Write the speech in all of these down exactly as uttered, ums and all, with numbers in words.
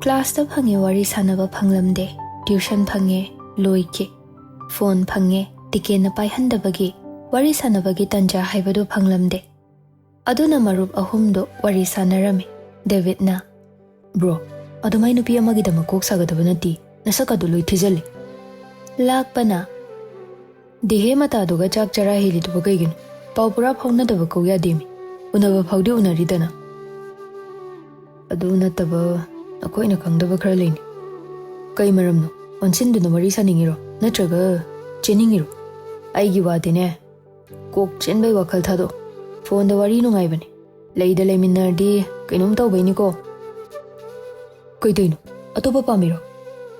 ꯀ꯭ꯂꯥꯁꯇ ꯐꯪꯉꯦ, ꯋꯥꯔꯤ ꯁꯥꯟꯅꯕ ꯐꯪꯂꯝꯗꯦ꯫ ꯇ꯭ꯌꯨꯁꯟ ꯐꯪꯉꯦ, ꯂꯣꯏꯈꯤ꯫ ꯐꯣꯟ ꯐꯪꯉꯦ, ꯇꯤꯀꯦꯟꯅ ꯄꯥꯏꯍꯟꯗꯕꯒꯤ ꯋꯥꯔꯤ ꯁꯥꯟꯅꯕꯒꯤ ꯇꯟꯖꯥ ꯍꯥꯏꯕꯗꯨ ꯐꯪꯂꯝꯗꯦ꯫ ꯑꯗꯨꯅ ꯃꯔꯨꯞ ꯑꯍꯨꯝꯗꯣ ꯋꯥꯔꯤ ꯁꯥꯟꯅꯔꯝꯃꯤ꯫ ꯗꯦꯕꯤꯠꯅ, "ꯕ꯭ꯔꯣ, ꯑꯗꯨꯃꯥꯏ ꯅꯨꯄꯤ ꯑꯃꯒꯤꯗꯃꯛ ꯀꯣꯛ ꯁꯥꯒꯗꯕ ꯅꯠꯇꯦ, ꯅꯁꯛ ꯑꯗꯨ ꯂꯣꯏ ꯊꯤꯖꯤꯜꯂꯤ"꯫ ꯂꯥꯛꯄꯅ, "ꯗꯤꯍꯦ ꯃꯇꯥꯗꯨꯒ ꯆꯥꯛ ꯆꯔꯥ ꯍꯦꯜꯂꯤꯗꯨꯕꯨ ꯀꯩꯒꯤꯅꯣ? ꯄꯥꯎ ꯄꯨꯔꯥ ꯐꯥꯎꯅꯗꯕ ꯀꯧ ꯌꯥꯗꯦꯃꯤ꯫ ꯎꯅꯕ ꯐꯥꯎꯗꯤ ꯎꯅꯔꯤꯗꯅ"꯫ "ꯑꯗꯨ ꯅꯠꯇꯕ, ꯅꯈꯣꯏꯅ ꯈꯪꯗꯕ ꯈꯔ ꯂꯩꯅꯤ"꯫ "ꯀꯩ ꯃꯔꯝꯅꯣ? ꯑꯣꯟꯁꯤꯟꯗꯨꯅ ꯋꯥꯔꯤ ꯁꯥꯅꯤꯡꯉꯤꯔꯣ? ꯅꯠꯇ꯭ꯔꯒ ꯆꯦꯟꯅꯤꯡꯉꯤꯔꯣ?" "ꯑꯩꯒꯤ ꯋꯥꯗꯤꯅꯦ, ꯀꯣꯛ ꯆꯦꯟꯕꯩ ꯋꯥꯈꯜ ꯊꯥꯗꯣꯛ꯫ ꯐꯣꯟꯗ ꯋꯥꯔꯤ ꯅꯨꯡꯉꯥꯏꯕꯅꯤ꯫ ꯂꯩꯗ ꯂꯩꯃꯤꯟꯅꯔꯗꯤ ꯀꯩꯅꯣꯝ ꯇꯧꯕꯩꯅꯤꯀꯣ"꯫ "ꯀꯩꯗꯧꯅꯣ? ꯑꯇꯣꯞꯄ ꯄꯥꯝꯃꯤꯔꯣ?"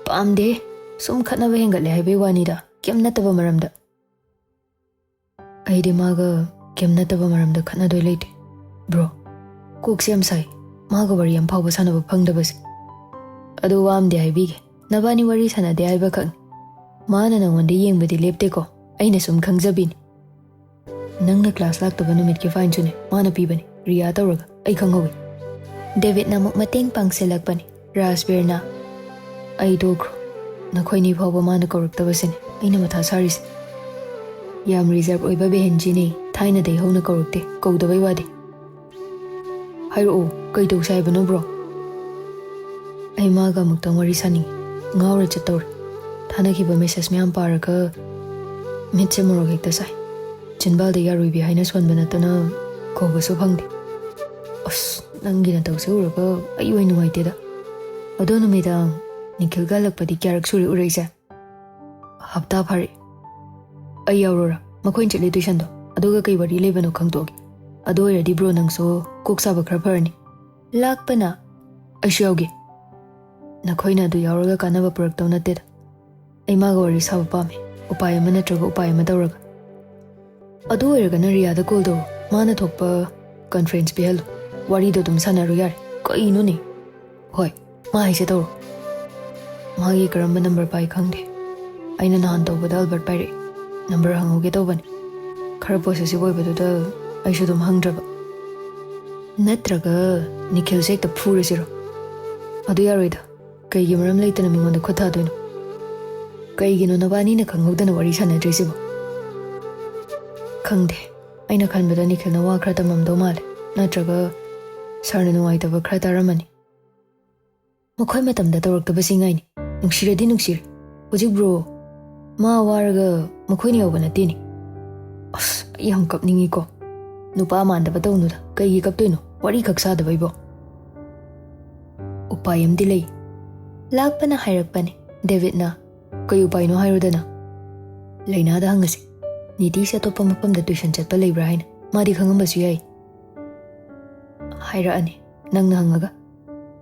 "ꯄꯥꯝꯗꯦ꯫ ꯁꯨꯝ ꯈꯠꯅꯕ ꯍꯦꯟꯒꯠꯂꯦ ꯍꯥꯏꯕꯩ ꯋꯥꯅꯤꯗ꯫ ꯀꯩꯝ ꯅꯠꯇꯕ ꯃꯔꯝꯗ"꯫ "ꯑꯩꯗꯤ ꯃꯥꯒ ꯀꯩꯝ ꯅꯠꯇꯕ ꯃꯔꯝꯗ ꯈꯠꯅꯗꯣꯏ ꯂꯩꯇꯦ꯫ ꯕ꯭ꯔꯣ, ꯀꯣꯛꯁꯦ ꯌꯥꯝ ꯁꯥꯏ꯫ ꯃꯥꯒ ꯋꯥꯔꯤ ꯑꯝꯐꯥꯎꯕ ꯁꯥꯟꯅꯕ ꯐꯪꯗꯕꯁꯦ"꯫ "ꯑꯗꯨ ꯋꯥ ꯑꯝꯗꯤ ꯍꯥꯏꯕꯤꯒꯦ꯫ ꯅꯕꯥꯅꯤ ꯋꯥꯔꯤ ꯁꯥꯟꯅꯗꯦ ꯍꯥꯏꯕꯈꯛꯅꯤ꯫ ꯃꯥꯅ ꯅꯉꯣꯟꯗ ꯌꯦꯡꯕꯗꯤ ꯂꯦꯞꯇꯦꯀꯣ꯫ ꯑꯩꯅ ꯁꯨꯝ ꯈꯪꯖꯕꯤꯅꯤ꯫ ꯅꯪꯅ ꯀ꯭ꯂꯥꯁ ꯂꯥꯛꯇꯕ ꯅꯨꯃꯤꯠꯀꯤ ꯐꯥꯏꯟꯁꯨꯅꯦ ꯃꯥꯅ ꯄꯤꯕꯅꯤ, ꯔꯤꯌꯥ ꯇꯧꯔꯒ꯫ ꯑꯩ ꯈꯪꯍꯧꯋꯤ"꯫ ꯗꯦꯕꯤꯠꯅ ꯑꯃꯨꯛ ꯃꯇꯦꯡ ꯄꯥꯡꯁꯤꯜꯂꯛꯄꯅꯤ꯫ ꯔꯥꯖꯕꯤꯔꯅ, "ꯑꯩ ꯇꯣꯛꯈ꯭ꯔꯣ꯫ ꯅꯈꯣꯏꯅꯤ ꯐꯥꯎꯕ ꯃꯥꯅ ꯀꯧꯔꯛꯇꯕꯁꯤꯅꯦ ꯑꯩꯅ ꯃꯊꯥ ꯁꯥꯔꯤꯁꯦ꯫ ꯌꯥꯝ ꯔꯤꯖꯔꯚ ꯑꯣꯏꯕ ꯕꯦꯍꯦꯟꯖꯤꯅꯦ, ꯊꯥꯏꯅꯗꯩ ꯍꯧꯅ ꯀꯧꯔꯛꯇꯦ, ꯀꯧꯗꯕꯩ ꯋꯥꯗꯤ"꯫ "ꯍꯥꯏꯔꯛꯑꯣ, ꯀꯩ ꯇꯧꯁꯦ ꯍꯥꯏꯕꯅꯣ, ꯕ꯭ꯔꯣ?" "ꯑꯩ ꯃꯥꯒ ꯑꯃꯨꯛꯇꯪ ꯋꯥꯔꯤ ꯁꯥꯅꯤꯡꯉꯤ꯫ ꯉꯥꯎꯔ ꯆꯠꯇꯧꯔꯦ꯫ ꯊꯥꯅꯈꯤꯕ ꯃꯦꯁꯦꯖ ꯃꯌꯥꯝ ꯄꯥꯔꯒ ꯃꯤꯠꯁꯦ ꯃꯣꯔꯣꯛ ꯍꯦꯛꯇ ꯁꯥꯏ꯫ ꯆꯤꯟꯕꯥꯜꯗ ꯌꯥꯔꯣꯏꯕꯤ ꯍꯥꯏꯅ ꯁꯣꯟꯕ ꯅꯠꯇꯅ ꯀꯧꯕꯁꯨ ꯐꯪꯗꯦ꯫ ꯑꯁ, ꯅꯪꯒꯤ ꯅꯇꯧꯁꯦ ꯎꯔꯒ ꯑꯩ ꯑꯣꯏ ꯅꯨꯡꯉꯥꯏꯇꯦꯗ꯫ ꯑꯗꯣ ꯅꯨꯃꯤꯗꯥꯡ ꯅꯤꯈꯤꯜꯒ ꯍꯜꯂꯛꯄꯗꯤ ꯀꯌꯥꯔꯛ ꯁꯨꯔꯦ ꯎꯔꯛꯏꯁꯦ?" "ꯍꯞꯇꯥ ꯐꯥꯔꯦ꯫ ꯑꯩ ꯌꯥꯎꯔꯣꯔꯥ? ꯃꯈꯣꯏꯅ ꯆꯠꯂꯤ ꯇꯨꯏꯁꯟꯗꯣ꯫ ꯑꯗꯨꯒ ꯀꯩ ꯋꯥꯔꯤ ꯂꯩꯕꯅꯣ ꯈꯪꯗꯣꯛꯑꯒꯦ꯫ ꯑꯗꯨ ꯑꯣꯏꯔꯗꯤ ꯕ꯭ꯔꯣ ꯅꯪꯁꯨ ꯀꯣꯛ ꯁꯥꯕ ꯈꯔ ꯐꯔꯅꯤ"꯫ ꯂꯥꯛꯄꯅ, "ꯑꯩꯁꯨ ꯌꯥꯎꯒꯦ꯫ ꯅꯈꯣꯏꯅ ꯑꯗꯨ ꯌꯥꯎꯔꯒ ꯀꯥꯟꯅꯕ ꯄꯨꯔꯛꯇꯧ ꯅꯠꯇꯦꯗ꯫ ꯑꯩ ꯃꯥꯒ ꯋꯥꯔꯤ ꯁꯥꯕ ꯄꯥꯝꯃꯦ, ꯎꯄꯥꯏ ꯑꯃ ꯅꯠꯇ꯭ꯔꯒ ꯎꯄꯥꯏ ꯑꯃ ꯇꯧꯔꯒ"꯫ "ꯑꯗꯨ ꯑꯣꯏꯔꯒꯅ ꯔꯤꯌꯥꯗ ꯀꯣꯜ ꯇꯧꯔꯣ꯫ ꯃꯥꯅ ꯊꯣꯛꯄ ꯀꯟꯐ꯭ꯔꯦꯟꯁ ꯄꯤꯍꯜꯂꯨ꯫ ꯋꯥꯔꯤꯗꯣ ꯑꯗꯨꯝ ꯁꯥꯟꯅꯔꯨ ꯌꯥꯔꯦ"꯫ "ꯀꯩꯅꯣꯅꯦ?" "ꯍꯣꯏ, ꯃꯥ ꯍꯥꯏꯁꯦ ꯇꯧꯔꯣ꯫ ꯃꯥꯒꯤ ꯀꯔꯝꯕ ꯅꯝꯕꯔ ꯄꯥꯏ ꯈꯪꯗꯦ꯫ ꯑꯩꯅ ꯅꯍꯥꯟ ꯇꯧꯕꯗ ꯑꯜꯕꯔꯠ ꯄꯥꯏꯔꯛꯏ꯫ ꯅꯝꯕꯔ ꯍꯪꯍꯧꯒꯦ ꯇꯧꯕꯅꯤ꯫ ꯈꯔ ꯄꯣꯁꯦꯁꯤꯚ ꯑꯣꯏꯕꯗꯨꯗ ꯑꯩꯁꯨ ꯑꯗꯨꯝ ꯍꯪꯗ꯭ꯔꯕ"꯫ "ꯅꯠꯇ꯭ꯔꯒ ꯅꯤꯈꯤꯜꯁꯦ ꯍꯦꯛꯇ ꯐꯨꯔꯁꯤꯔꯣ?" ꯑꯗꯨ ꯌꯥꯔꯣꯏꯗ꯫ ꯀꯩꯒꯤ ꯃꯔꯝ ꯂꯩꯇꯅ ꯃꯤꯉꯣꯟꯗ ꯈꯨꯠ ꯊꯥꯗꯣꯏꯅꯣ? ꯀꯩꯒꯤꯅꯣ ꯅꯕꯥꯅꯤꯅ ꯈꯪꯍꯧꯗꯅ ꯋꯥꯔꯤ ꯁꯥꯟꯅꯗ꯭ꯔꯤꯁꯤꯕꯣ? ꯈꯪꯗꯦ꯫ ꯑꯩꯅ ꯈꯟꯕꯗ ꯅꯤꯈꯤꯜꯅ ꯋꯥ ꯈꯔ ꯇꯝꯃꯝꯗꯧ ꯃꯥꯜꯂꯦ꯫ ꯅꯠꯇ꯭ꯔꯒ ꯁꯥꯔꯅ ꯅꯨꯡꯉꯥꯏꯇꯕ ꯈꯔ ꯇꯥꯔꯝꯃꯅꯤ꯫ ꯃꯈꯣꯏ ꯃꯇꯝꯗ ꯇꯧꯔꯛꯇꯕꯁꯤ ꯉꯥꯏꯅꯤ꯫ ꯅꯨꯡꯁꯤꯔꯗꯤ ꯅꯨꯡꯁꯤꯔꯦ꯫ ꯍꯧꯖꯤꯛ ꯕ꯭ꯔꯣ, ꯃꯥ ꯋꯥꯔꯒ ꯃꯈꯣꯏꯅ ꯌꯧꯕ ꯅꯠꯇꯦꯅꯦ꯫ ꯑꯁ, ꯑꯩ ꯌꯥꯝ ꯀꯞꯅꯤꯡꯉꯤꯀꯣ꯫ ꯅꯨꯄꯥ ꯃꯥꯟꯗꯕ ꯇꯧꯅꯨꯗ꯫ ꯀꯩꯒꯤ ꯀꯞꯇꯣꯏꯅꯣ? ꯋꯥꯔꯤ ꯈꯛ ꯁꯥꯗꯕꯩꯕꯣ꯫ ꯎꯄꯥꯏ ꯑꯃꯗꯤ ꯂꯩ꯫ ꯂꯥꯛꯄꯅ ꯍꯥꯏꯔꯛꯄꯅꯦ꯫ ꯗꯦꯕꯤꯠꯅ, "ꯀꯩ ꯎꯄꯥꯏꯅꯣ ꯍꯥꯏꯔꯨꯗꯅ?" "ꯂꯩꯅꯥꯗ ꯍꯪꯉꯁꯤ꯫ ꯅꯤꯇꯤꯁꯦ ꯑꯇꯣꯞꯄ ꯃꯐꯝꯗ ꯇꯨꯏꯁꯟ ꯆꯠꯄ ꯂꯩꯕ꯭ꯔꯥ ꯍꯥꯏꯅ꯫ ꯃꯥꯗꯤ ꯈꯪꯉꯝꯕꯁꯨ ꯌꯥꯏ꯫" ꯍꯥꯏꯔꯛꯑꯅꯤ꯫ "ꯅꯪꯅ ꯍꯪꯉꯒ?"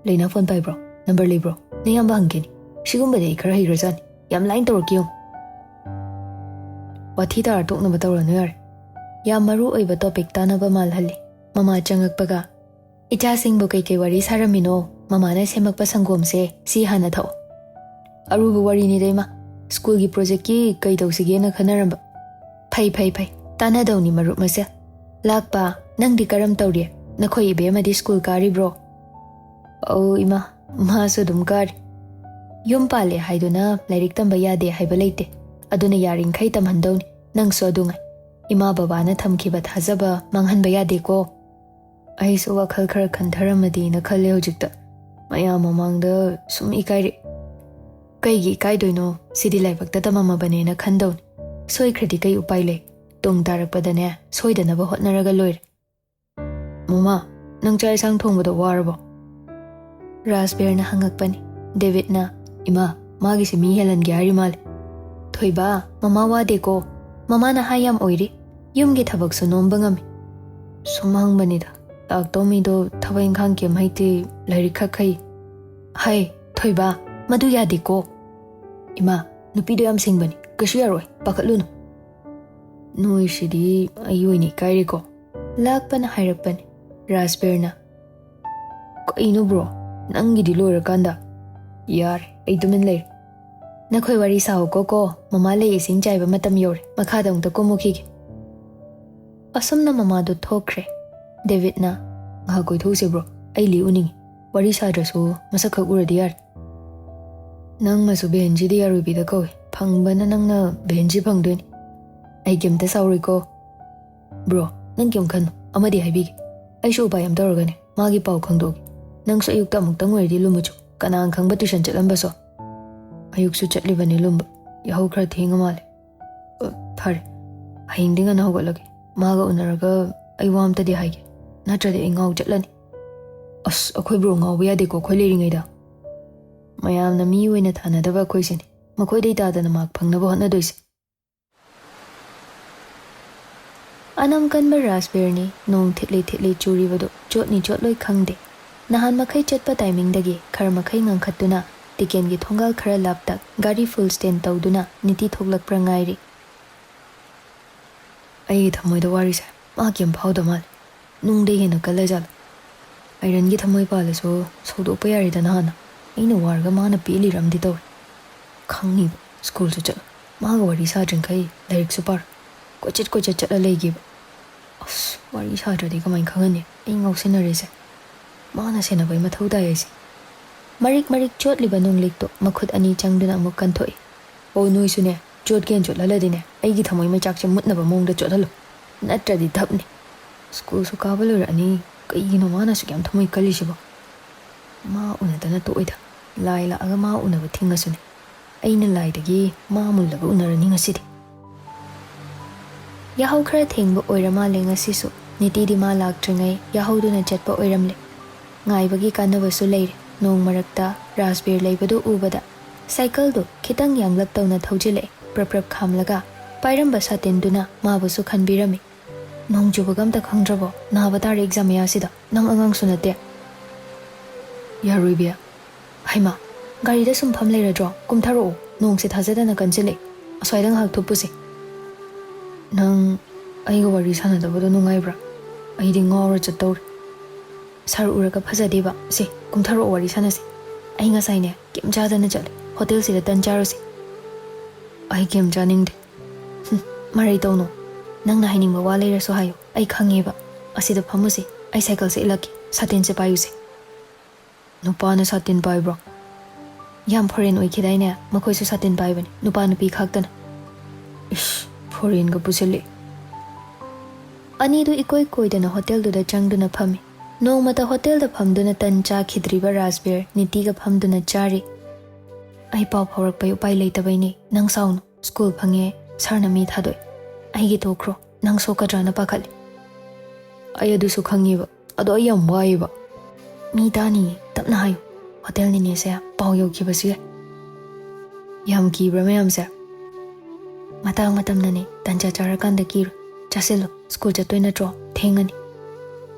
"ꯂꯩꯅꯥ ꯐꯣꯟ ꯄꯥꯏꯕ꯭ꯔꯣ? ꯅꯝꯕꯔ ꯂꯩꯕ꯭ꯔꯣ? ꯅꯌꯥꯝꯕ ꯍꯪꯒꯦꯅꯤ꯫ ꯁꯤꯒꯨꯝꯕꯗꯤ ꯑꯩ ꯈꯔ ꯍꯩꯈ꯭ꯔꯖꯥꯠꯅꯤ꯫ ꯌꯥꯝ ꯂꯥꯏꯅ ꯇꯧꯔꯛꯀꯦ ꯌꯦꯡꯉꯨ꯫" ꯋꯥꯊꯤ ꯇꯥꯔ ꯇꯣꯛꯅꯕ ꯇꯧꯔꯅꯨ ꯌꯥꯔꯦ꯫ ꯌꯥꯝ ꯃꯔꯨ ꯑꯣꯏꯕ ꯇꯣꯄꯤꯛ ꯇꯥꯅꯕ ꯃꯥꯜꯍꯜꯂꯤ꯫ ꯃꯃꯥ ꯆꯪꯉꯛꯄꯒ, "ꯏꯆꯥꯁꯤꯡꯕꯨ ꯀꯩꯀꯩ ꯋꯥꯔꯤ ꯁꯥꯔꯝꯃꯤꯅꯣ? ꯃꯃꯥꯅ ꯁꯦꯝꯃꯛꯄ ꯁꯪꯒꯣꯝꯁꯦ, ꯁꯤ ꯍꯥꯟꯅ ꯊꯛꯑꯣ꯫" "ꯑꯔꯨꯕ ꯋꯥꯔꯤꯅꯤꯗ ꯏꯃꯥ꯫ ꯁ꯭ꯀꯨꯜꯒꯤ ꯄ꯭ꯔꯣꯖꯦꯛꯀꯤ ꯀꯩ ꯇꯧꯁꯤꯒꯦꯅ ꯈꯟꯅꯔꯝꯕ꯫" "ꯐꯩ, ꯐꯩ, ꯐꯩ꯫ ꯇꯥꯟꯅꯗꯧꯅꯤ ꯃꯔꯨꯞ ꯃꯁꯦꯜ꯫ ꯂꯥꯛꯄ, ꯅꯪꯗꯤ ꯀꯔꯝ ꯇꯧꯔꯤ? ꯅꯈꯣꯏ ꯏꯕꯦꯝꯃꯗꯤ ꯁ꯭ꯀꯨꯜ ꯀꯥꯔꯤꯕ꯭ꯔꯣ?" "ꯑꯧ ꯏꯃꯥ, ꯃꯥꯁꯨ ꯑꯗꯨꯝ ꯀꯥꯔꯤ꯫ ꯌꯨꯝ ꯄꯥꯜꯂꯦ ꯍꯥꯏꯗꯨꯅ ꯂꯥꯏꯔꯤꯛ ꯇꯝꯕ ꯌꯥꯗꯦ ꯍꯥꯏꯕ ꯂꯩꯇꯦ꯫ ꯑꯗꯨꯅ ꯌꯥꯔꯤꯈꯩ ꯇꯝꯍꯟꯗꯧꯅꯤ꯫ ꯅꯪꯁꯨ ꯑꯗꯨ ꯉꯥꯏ꯫ ꯏꯃꯥ ꯕꯕꯥꯅ ꯊꯝꯈꯤꯕ ꯊꯥꯖꯕ ꯃꯥꯡꯍꯟꯕ ꯌꯥꯗꯦꯀꯣ꯫" ꯑꯩꯁꯨ ꯋꯥꯈꯜ ꯈꯔ ꯈꯟꯊꯔꯝꯃꯗꯤꯅ ꯈꯜꯂꯦ ꯍꯧꯖꯤꯛꯇ꯫ ꯃꯌꯥꯝ ꯃꯃꯥꯡꯗ ꯁꯨꯝ ꯏꯀꯥꯏꯔꯛꯑꯦ꯫ ꯀꯩꯒꯤ ꯏꯀꯥꯏꯗꯣꯏꯅꯣ? ꯁꯤꯗꯤ ꯂꯥꯏꯕꯛꯇ ꯇꯝꯃꯝꯃꯕꯅꯦꯅ ꯈꯟꯗꯧꯅꯤ꯫ ꯁꯣꯏꯈ꯭ꯔꯗꯤ ꯀꯩ ꯎꯄꯥꯏ ꯂꯩ? ꯇꯨꯡ ꯇꯥꯔꯛꯄꯗꯅꯦ, ꯁꯣꯏꯗꯅꯕ ꯍꯣꯠꯅꯔꯒ ꯂꯣꯏꯔꯦ꯫ "ꯃꯃꯥ, ꯅꯪ ꯆꯥꯛ ꯏꯟꯁꯥꯡ ꯊꯣꯡꯕꯗ ꯋꯥꯔꯕꯣ?" ꯔꯥꯖꯕꯤꯔꯅ ꯍꯪꯉꯛꯄꯅꯤ꯫ ꯗꯦꯕꯤꯠꯅ, "ꯏꯃꯥ, ꯃꯥꯒꯤꯁꯦ ꯃꯤ ꯍꯦꯜꯍꯟꯒꯦ ꯍꯥꯏꯔꯤ ꯃꯥꯜꯂꯦ꯫" "ꯊꯣꯏꯕ, ꯃꯃꯥ ꯋꯥꯗꯦꯀꯣ꯫ ꯃꯃꯥꯅ ꯍꯥꯏ ꯌꯥꯝ ꯑꯣꯏꯔꯤ꯫ ꯌꯨꯝꯒꯤ ꯊꯕꯛꯁꯨ ꯅꯣꯝꯕ ꯉꯝꯃꯤ꯫" "ꯁꯨꯝ ꯍꯪꯕꯅꯤꯗ꯫ ꯂꯥꯛꯇꯧ ꯃꯤꯗꯣ ꯊꯕꯛ ꯏꯪꯈꯥꯡ ꯀꯩꯝ ꯍꯩꯇꯦ, ꯂꯥꯏꯔꯤꯛ ꯈꯛ ꯍꯩ꯫" "ꯍꯩ, ꯊꯣꯏꯕ, ꯃꯗꯨ ꯌꯥꯗꯦꯀꯣ꯫" "ꯏꯃꯥ, ꯅꯨꯄꯤꯗꯣ ꯌꯥꯝ ꯁꯤꯡꯕꯅꯤ, ꯀꯩꯁꯨ ꯌꯥꯔꯣꯏ, ꯄꯥꯈꯠꯂꯨꯅꯨ꯫" "ꯅꯣꯏꯁꯤꯗꯤ ꯑꯩ ꯑꯣꯏꯅ ꯏꯀꯥꯏꯔꯦꯀꯣ꯫" ꯂꯥꯛꯄꯅ ꯍꯥꯏꯔꯛꯄꯅꯤ꯫ ꯔꯥꯖꯕꯤꯔꯅ, "ꯀꯩꯅꯣ ꯕ꯭ꯔꯣ, ꯅꯪꯒꯤꯗꯤ ꯂꯣꯏꯔꯀꯥꯟꯗ?" "ꯌꯥꯔꯦ, ꯑꯩ ꯇꯨꯃꯤꯟ ꯂꯩꯔꯦ꯫ ꯅꯈꯣꯏ ꯋꯥꯔꯤ ꯁꯥꯎꯀꯣ ꯀꯣ, ꯃꯃꯥ ꯂꯩ ꯏꯁꯤꯡ ꯆꯥꯏꯕ ꯃꯇꯝ ꯌꯧꯔꯦ, ꯃꯈꯥꯗ ꯑꯃꯨꯛꯇ ꯀꯨꯝꯃꯨꯈꯤꯒꯦ꯫" ꯑꯁꯨꯝꯅ ꯃꯃꯥꯗꯨ ꯊꯣꯛꯈ꯭ꯔꯦ꯫ ꯗꯦꯕꯤꯠꯅ, "ꯉꯥꯏꯍꯥꯛ ꯀꯣꯏꯊꯣꯛꯎꯁꯦ ꯕ꯭ꯔꯣ, ꯑꯩ ꯂꯤ ꯎꯅꯤꯡꯉꯤ꯫" ꯋꯥꯔꯤ ꯁꯥꯗ꯭ꯔꯁꯨ ꯃꯁꯛ ꯈꯛ ꯎꯔꯗꯤ ꯌꯥꯔꯦ꯫ ꯅꯪꯅꯁꯨ ꯕꯦꯟꯖꯤꯗꯤ ꯌꯥꯔꯣꯏꯕꯤꯗ ꯀꯧꯏ, ꯐꯪꯕꯅ ꯅꯪꯅ ꯕꯦꯟꯖꯤ ꯐꯪꯗꯣꯏꯅꯤ꯫ ꯑꯩ ꯀꯩꯝꯇ ꯁꯥꯎꯔꯣꯏꯀꯣ꯫ ꯕ꯭ꯔꯣ, ꯅꯪ ꯀꯩꯝ ꯈꯟꯅꯨ, ꯑꯃꯗꯤ ꯍꯥꯏꯕꯤꯒꯦ꯫ ꯑꯩꯁꯨ ꯎꯄꯥꯏ ꯑꯃ ꯇꯧꯔꯒꯅꯦ ꯃꯥꯒꯤ ꯄꯥꯎ ꯈꯪꯗꯣꯛꯑꯒꯦ꯫ ꯅꯪꯁꯨ ꯑꯌꯨꯛꯇ ꯑꯃꯨꯛꯇꯪ ꯑꯣꯏꯔꯗꯤ ꯂꯨꯝꯃꯨ ꯆꯣ꯫ ꯀꯅꯥꯅ ꯈꯪꯕ ꯇ꯭ꯌꯨꯁꯟ ꯆꯠꯂꯝꯕꯁꯨ꯫ ꯑꯌꯨꯛꯁꯨ ꯆꯠꯂꯤꯕꯅꯤ ꯂꯨꯝꯕ꯫ ꯌꯥꯍꯧ ꯈꯔ ꯊꯦꯡꯉ ꯃꯥꯜꯂꯦ꯫ ꯑ, ꯐꯔꯦ, ꯍꯌꯦꯡꯗꯤ ꯉꯟꯅ ꯍꯧꯒꯠꯂꯒꯦ꯫ ꯃꯥꯒ ꯎꯅꯔꯒ ꯑꯩ ꯋꯥ ꯑꯝꯇꯗꯤ ꯍꯥꯏꯒꯦ, ꯅꯠꯇ꯭ꯔꯗꯤ ꯑꯩ ꯉꯥꯎ ꯆꯠꯂꯅꯤ꯫ ꯑꯁ, ꯑꯩꯈꯣꯏ ꯕ꯭ꯔꯣ ꯉꯥꯎꯕ ꯌꯥꯗꯦꯀꯣ, ꯑꯩꯈꯣꯏ ꯂꯩꯔꯤꯉꯩꯗ꯫ ꯃꯌꯥꯝꯅ ꯃꯤ ꯑꯣꯏꯅ ꯊꯥꯅꯗꯕ ꯑꯩꯈꯣꯏꯁꯤꯅꯤ ꯃꯈꯣꯏꯗꯩ ꯇꯥꯗꯅ ꯃꯥꯔꯛ ꯐꯪꯅꯕ ꯍꯣꯠꯅꯗꯣꯏꯁꯦ꯫ ꯑꯅꯝ ꯀꯟꯕ ꯔꯥꯖꯕꯤꯔꯅꯤ ꯅꯣꯡ ꯊꯤꯠꯂꯤ ꯊꯤꯠꯂꯤ ꯆꯨꯔꯤꯕꯗꯨ ꯆꯣꯠꯅꯤ ꯆꯣꯠꯂꯣꯏ ꯈꯪꯗꯦ꯫ ꯅꯍꯥꯟ ꯃꯈꯩ ꯆꯠꯄ ꯇꯥꯏꯃꯤꯡꯗꯒꯤ ꯈꯔ ꯃꯈꯩ ꯉꯟꯈꯠꯇꯨꯅ ꯇꯤꯀꯦꯟꯒꯤ ꯊꯣꯡꯒꯥꯜ ꯈꯔ ꯂꯥꯞꯇꯛ ꯒꯥꯔꯤ ꯐꯨꯜ ꯁ꯭ꯇꯦꯟ ꯇꯧꯗꯨꯅ ꯅꯤꯇꯤ ꯊꯣꯛꯂꯛꯄ꯭ꯔꯥ ꯉꯥꯏꯔꯤ꯫ ꯑꯩꯒꯤ ꯊꯃꯣꯏꯗ ꯋꯥꯔꯤꯁꯦ ꯃꯥ ꯀꯩꯝ ꯐꯥꯎꯗ ꯃꯥꯜꯂꯦ꯫ ꯅꯨꯡꯗꯩ ꯍꯦꯟꯅ ꯀꯜꯂꯖꯥꯠꯂꯣ? ꯑꯥꯏꯔꯟꯒꯤ ꯊꯃꯣꯏ ꯄꯥꯜꯂꯁꯨ ꯁꯧꯗꯣꯛꯄ ꯌꯥꯔꯦꯗꯅ ꯍꯥꯟꯅ꯫ ꯑꯩꯅ ꯋꯥꯔꯒ ꯃꯥꯅ ꯄꯦꯜꯂꯤꯔꯝꯗꯤ ꯇꯧꯔꯦ꯫ ꯈꯪꯅꯤꯕ, ꯁ꯭ꯀꯨꯜꯁꯨ ꯆꯠꯂꯣꯏ, ꯃꯥꯒ ꯋꯥꯔꯤ ꯁꯥꯗ꯭ꯔꯤꯡꯈꯩ ꯂꯥꯏꯔꯤꯛꯁꯨ ꯄꯥꯔꯣꯏ, ꯀꯣꯏꯆꯠ ꯀꯣꯏꯆꯠ ꯆꯠꯂ ꯂꯩꯒꯤꯕ꯫ ꯑꯁ, ꯋꯥꯔꯤ ꯁꯥꯗ꯭ꯔꯗꯤ ꯀꯃꯥꯏꯅ ꯈꯪꯉꯅꯤ ꯑꯩ ꯉꯥꯎꯁꯤꯟꯅꯔꯦꯁꯦ? ꯃꯥꯅ ꯁꯦꯟꯅꯕꯩ ꯃꯊꯧ ꯇꯥꯏ ꯑꯩꯁꯦ꯫ ꯃꯔꯤꯛ ꯃꯔꯤꯛ ꯆꯣꯠꯂꯤꯕ ꯅꯣꯡꯂꯤꯛꯇꯣ ꯃꯈꯨꯠ ꯑꯅꯤ ꯆꯪꯗꯨꯅ ꯑꯃꯨꯛ ꯀꯟꯊꯣꯛꯏ꯫ ꯑꯣ, ꯅꯣꯏꯁꯨꯅꯦ, ꯆꯣꯠꯀꯦꯅ ꯆꯣꯠꯍꯜꯂꯗꯤꯅꯦ, ꯑꯩꯒꯤ ꯊꯃꯣꯏ ꯃꯩꯆꯥꯛꯁꯦ ꯃꯨꯠꯅꯕ ꯃꯑꯣꯡꯗ ꯆꯣꯠꯍꯜꯂꯨ, ꯅꯠꯇ꯭ꯔꯗꯤ ꯙꯞꯅꯤ꯫ ꯁ꯭ꯀꯨꯜꯁꯨ ꯀꯥꯕ ꯂꯣꯏꯔꯛꯑꯅꯤ, ꯀꯩꯒꯤꯅꯣ ꯃꯥꯅ ꯑꯁꯨꯛ ꯌꯥꯝ ꯊꯃꯣꯏ ꯀꯜꯂꯤꯁꯤꯕꯣ? ꯃꯥ ꯎꯅꯗꯅ ꯇꯣꯛꯑꯣꯏꯗ, ꯂꯥꯏ ꯂꯥꯛꯑꯒ ꯃꯥ ꯎꯅꯕ ꯊꯤꯡꯉꯁꯨꯅꯦ, ꯑꯩꯅ ꯂꯥꯏꯗꯒꯤ ꯃꯥ ꯃꯨꯜꯂꯒ ꯎꯅꯔꯅꯤ ꯉꯁꯤꯗꯤ꯫ ꯌꯥꯍꯧ ꯈꯔ ꯊꯦꯡꯕ ꯑꯣꯏꯔ ꯃꯥꯜꯂꯦ ꯉꯁꯤꯁꯨ꯫ ꯅꯤꯇꯤꯗꯤ ꯃꯥ ꯂꯥꯛꯇ꯭ꯔꯤꯉꯩ ꯌꯥꯍꯧꯗꯨꯅ ꯆꯠꯄ ꯑꯣꯏꯔꯝꯂꯦ꯫ ꯉꯥꯏꯕꯒꯤ ꯀꯥꯟꯅꯕꯁꯨ ꯂꯩꯔꯦ꯫ ꯅꯣꯡ ꯃꯔꯛꯇ ꯔꯥꯖꯕꯤꯔ ꯂꯩꯕꯗꯨ ꯎꯕꯗ ꯁꯥꯏꯀꯜꯗꯨ ꯈꯤꯇꯪ ꯌꯥꯡꯂꯞ ꯇꯧꯅ ꯊꯧꯖꯤꯜꯂꯛꯑꯦ꯫ ꯄ꯭ꯔꯞ ꯄ꯭ꯔꯞ ꯈꯥꯝꯂꯒ ꯄꯥꯏꯔꯝꯕ ꯁꯥꯇꯤꯟꯗꯨꯅ ꯃꯥꯕꯨꯁꯨ ꯈꯟꯕꯤꯔꯝꯃꯤ꯫ "ꯅꯣꯡ ꯆꯨꯕꯒ ꯑꯝꯇ ꯈꯪꯗ꯭ꯔꯕꯣ? ꯅꯥꯕ ꯇꯥꯔꯦ ꯑꯦꯛꯖꯥꯝ ꯃꯌꯥꯁꯤꯗ꯫ ꯅꯪ ꯑꯉꯥꯡꯁꯨ ꯅꯠꯇꯦ꯫" "ꯌꯥꯔꯣꯏ ꯏꯕꯦ꯫" "ꯍꯩꯃꯥ, ꯒꯥꯔꯤꯗ ꯁꯨꯝ ꯐꯝ ꯂꯩꯔꯗ꯭ꯔꯣ? ꯀꯨꯝꯊꯔꯛꯑꯣ, ꯅꯣꯡꯁꯦ ꯊꯥꯖꯗꯅ ꯀꯟꯁꯤꯜꯂꯛꯑꯦ꯫ ꯑꯁ꯭ꯋꯥꯏꯗ ꯉꯥꯏꯍꯥꯛ ꯊꯨꯞꯄꯨꯁꯦ꯫" "ꯅꯪ ꯑꯩꯒ ꯋꯥꯔꯤ ꯁꯥꯟꯅꯗꯕꯗꯣ ꯅꯨꯡꯉꯥꯏꯕ꯭ꯔꯥ? ꯑꯩꯗꯤ ꯉꯥꯎꯔ ꯆꯠꯇꯧꯔꯦ꯫" "ꯁꯥꯔ ꯎꯔꯒ ꯐꯖꯗꯦꯕ꯫ ꯁꯦ, ꯀꯨꯝꯊꯔꯛꯑꯣ, ꯋꯥꯔꯤ ꯁꯥꯟꯅꯁꯦ꯫ ꯑꯩ ꯉꯁꯥꯏꯅꯦ ꯀꯩꯝ ꯆꯥꯗꯅ ꯆꯠꯂꯦ꯫ ꯍꯣꯇꯦꯜꯁꯤꯗ ꯇꯟ ꯆꯥꯔꯨꯁꯦ꯫" "ꯑꯩ ꯀꯩꯝ ꯆꯥꯅꯤꯡꯗꯦ꯫" "ꯍꯨꯝ, ꯃꯔꯩ ꯇꯧꯅꯨ꯫ ꯅꯪꯅ ꯍꯥꯏꯅꯤꯡꯕ ꯋꯥ ꯂꯩꯔꯁꯨ ꯍꯥꯏꯌꯨ꯫ ꯑꯩ ꯈꯪꯉꯦꯕ꯫ ꯑꯁꯤꯗ ꯐꯝꯃꯨꯁꯦ꯫ ꯑꯩ ꯁꯥꯏꯀꯜꯁꯦ ꯏꯜꯂꯛꯀꯦ꯫ ꯁꯥꯇꯤꯟꯁꯦ ꯄꯥꯏꯌꯨꯁꯦ꯫" ꯅꯨꯄꯥꯅ ꯁꯥꯇꯤꯟ ꯄꯥꯏꯕ꯭ꯔꯣ? ꯌꯥꯝ ꯐꯣꯔꯦꯟ ꯑꯣꯏꯈꯤꯗꯥꯏꯅꯦ? ꯃꯈꯣꯏꯁꯨ ꯁꯥꯇꯤꯟ ꯄꯥꯏꯕꯅꯤ, ꯅꯨꯄꯥ ꯅꯨꯄꯤ ꯈꯥꯛꯇꯅ꯫ ꯏꯁ, ꯐꯣꯔꯦꯟꯒ ꯄꯨꯁꯤꯜꯂꯤ꯫ ꯑꯅꯤꯗꯨ ꯏꯀꯣꯏ ꯀꯣꯏꯗꯅ ꯍꯣꯇꯦꯜꯗꯨꯗ ꯆꯪꯗꯨꯅ ꯐꯝꯃꯤ꯫ ꯅꯣꯡꯃꯇ ꯍꯣꯇꯦꯜꯗ ꯐꯝꯗꯨꯅ ꯇꯟ ꯆꯥꯈꯤꯗ꯭ꯔꯤꯕ ꯔꯥꯖꯕꯤꯔ ꯅꯤꯇꯤꯒ ꯐꯝꯗꯨꯅ ꯆꯥꯔꯤ꯫ ꯑꯩ ꯄꯥꯎ ꯐꯥꯎꯔꯛꯄꯩ ꯎꯄꯥꯏ ꯂꯩꯇꯕꯩꯅꯦ, ꯅꯪ ꯁꯥꯎꯅꯨ꯫ ꯁ꯭ꯀꯨꯜ ꯐꯪꯉꯦ, ꯁꯥꯔꯅ ꯃꯤ ꯊꯥꯗꯣꯛꯑꯦ꯫ ꯑꯩꯒꯤ ꯇꯣꯛꯈ꯭ꯔꯣ, ꯅꯪ ꯁꯣꯛꯀꯗ꯭ꯔꯥꯅ ꯄꯥꯈꯠꯂꯤ꯫ ꯑꯩ ꯑꯗꯨꯁꯨ ꯈꯪꯉꯤꯕ, ꯑꯗꯣ ꯑꯩ ꯌꯥꯝ ꯋꯥꯏꯌꯦꯕ꯫ ꯃꯤ ꯇꯥꯅꯤꯌꯦ, ꯇꯞꯅ ꯍꯥꯏꯌꯨ꯫ ꯍꯣꯇꯦꯜ ꯅꯤꯅꯦꯁꯦ ꯄꯥꯎ ꯌꯧꯈꯤꯕꯁꯨ ꯌꯥꯏ꯫ ꯌꯥꯝ ꯀꯤꯕ꯭ꯔꯥ ꯃꯌꯥꯝꯁꯦ? ꯃꯇꯥꯡ ꯃꯇꯝꯅꯅꯦ, ꯇꯟꯖꯥ ꯆꯥꯔꯀꯥꯟꯗ ꯀꯤꯔꯣꯏ꯫ ꯆꯥꯁꯤꯜꯂꯣ, ꯁ꯭ꯀꯨꯜ ꯆꯠꯇꯣꯏ ꯅꯠꯇ꯭ꯔꯣ? ꯊꯦꯡꯉꯅꯤ꯫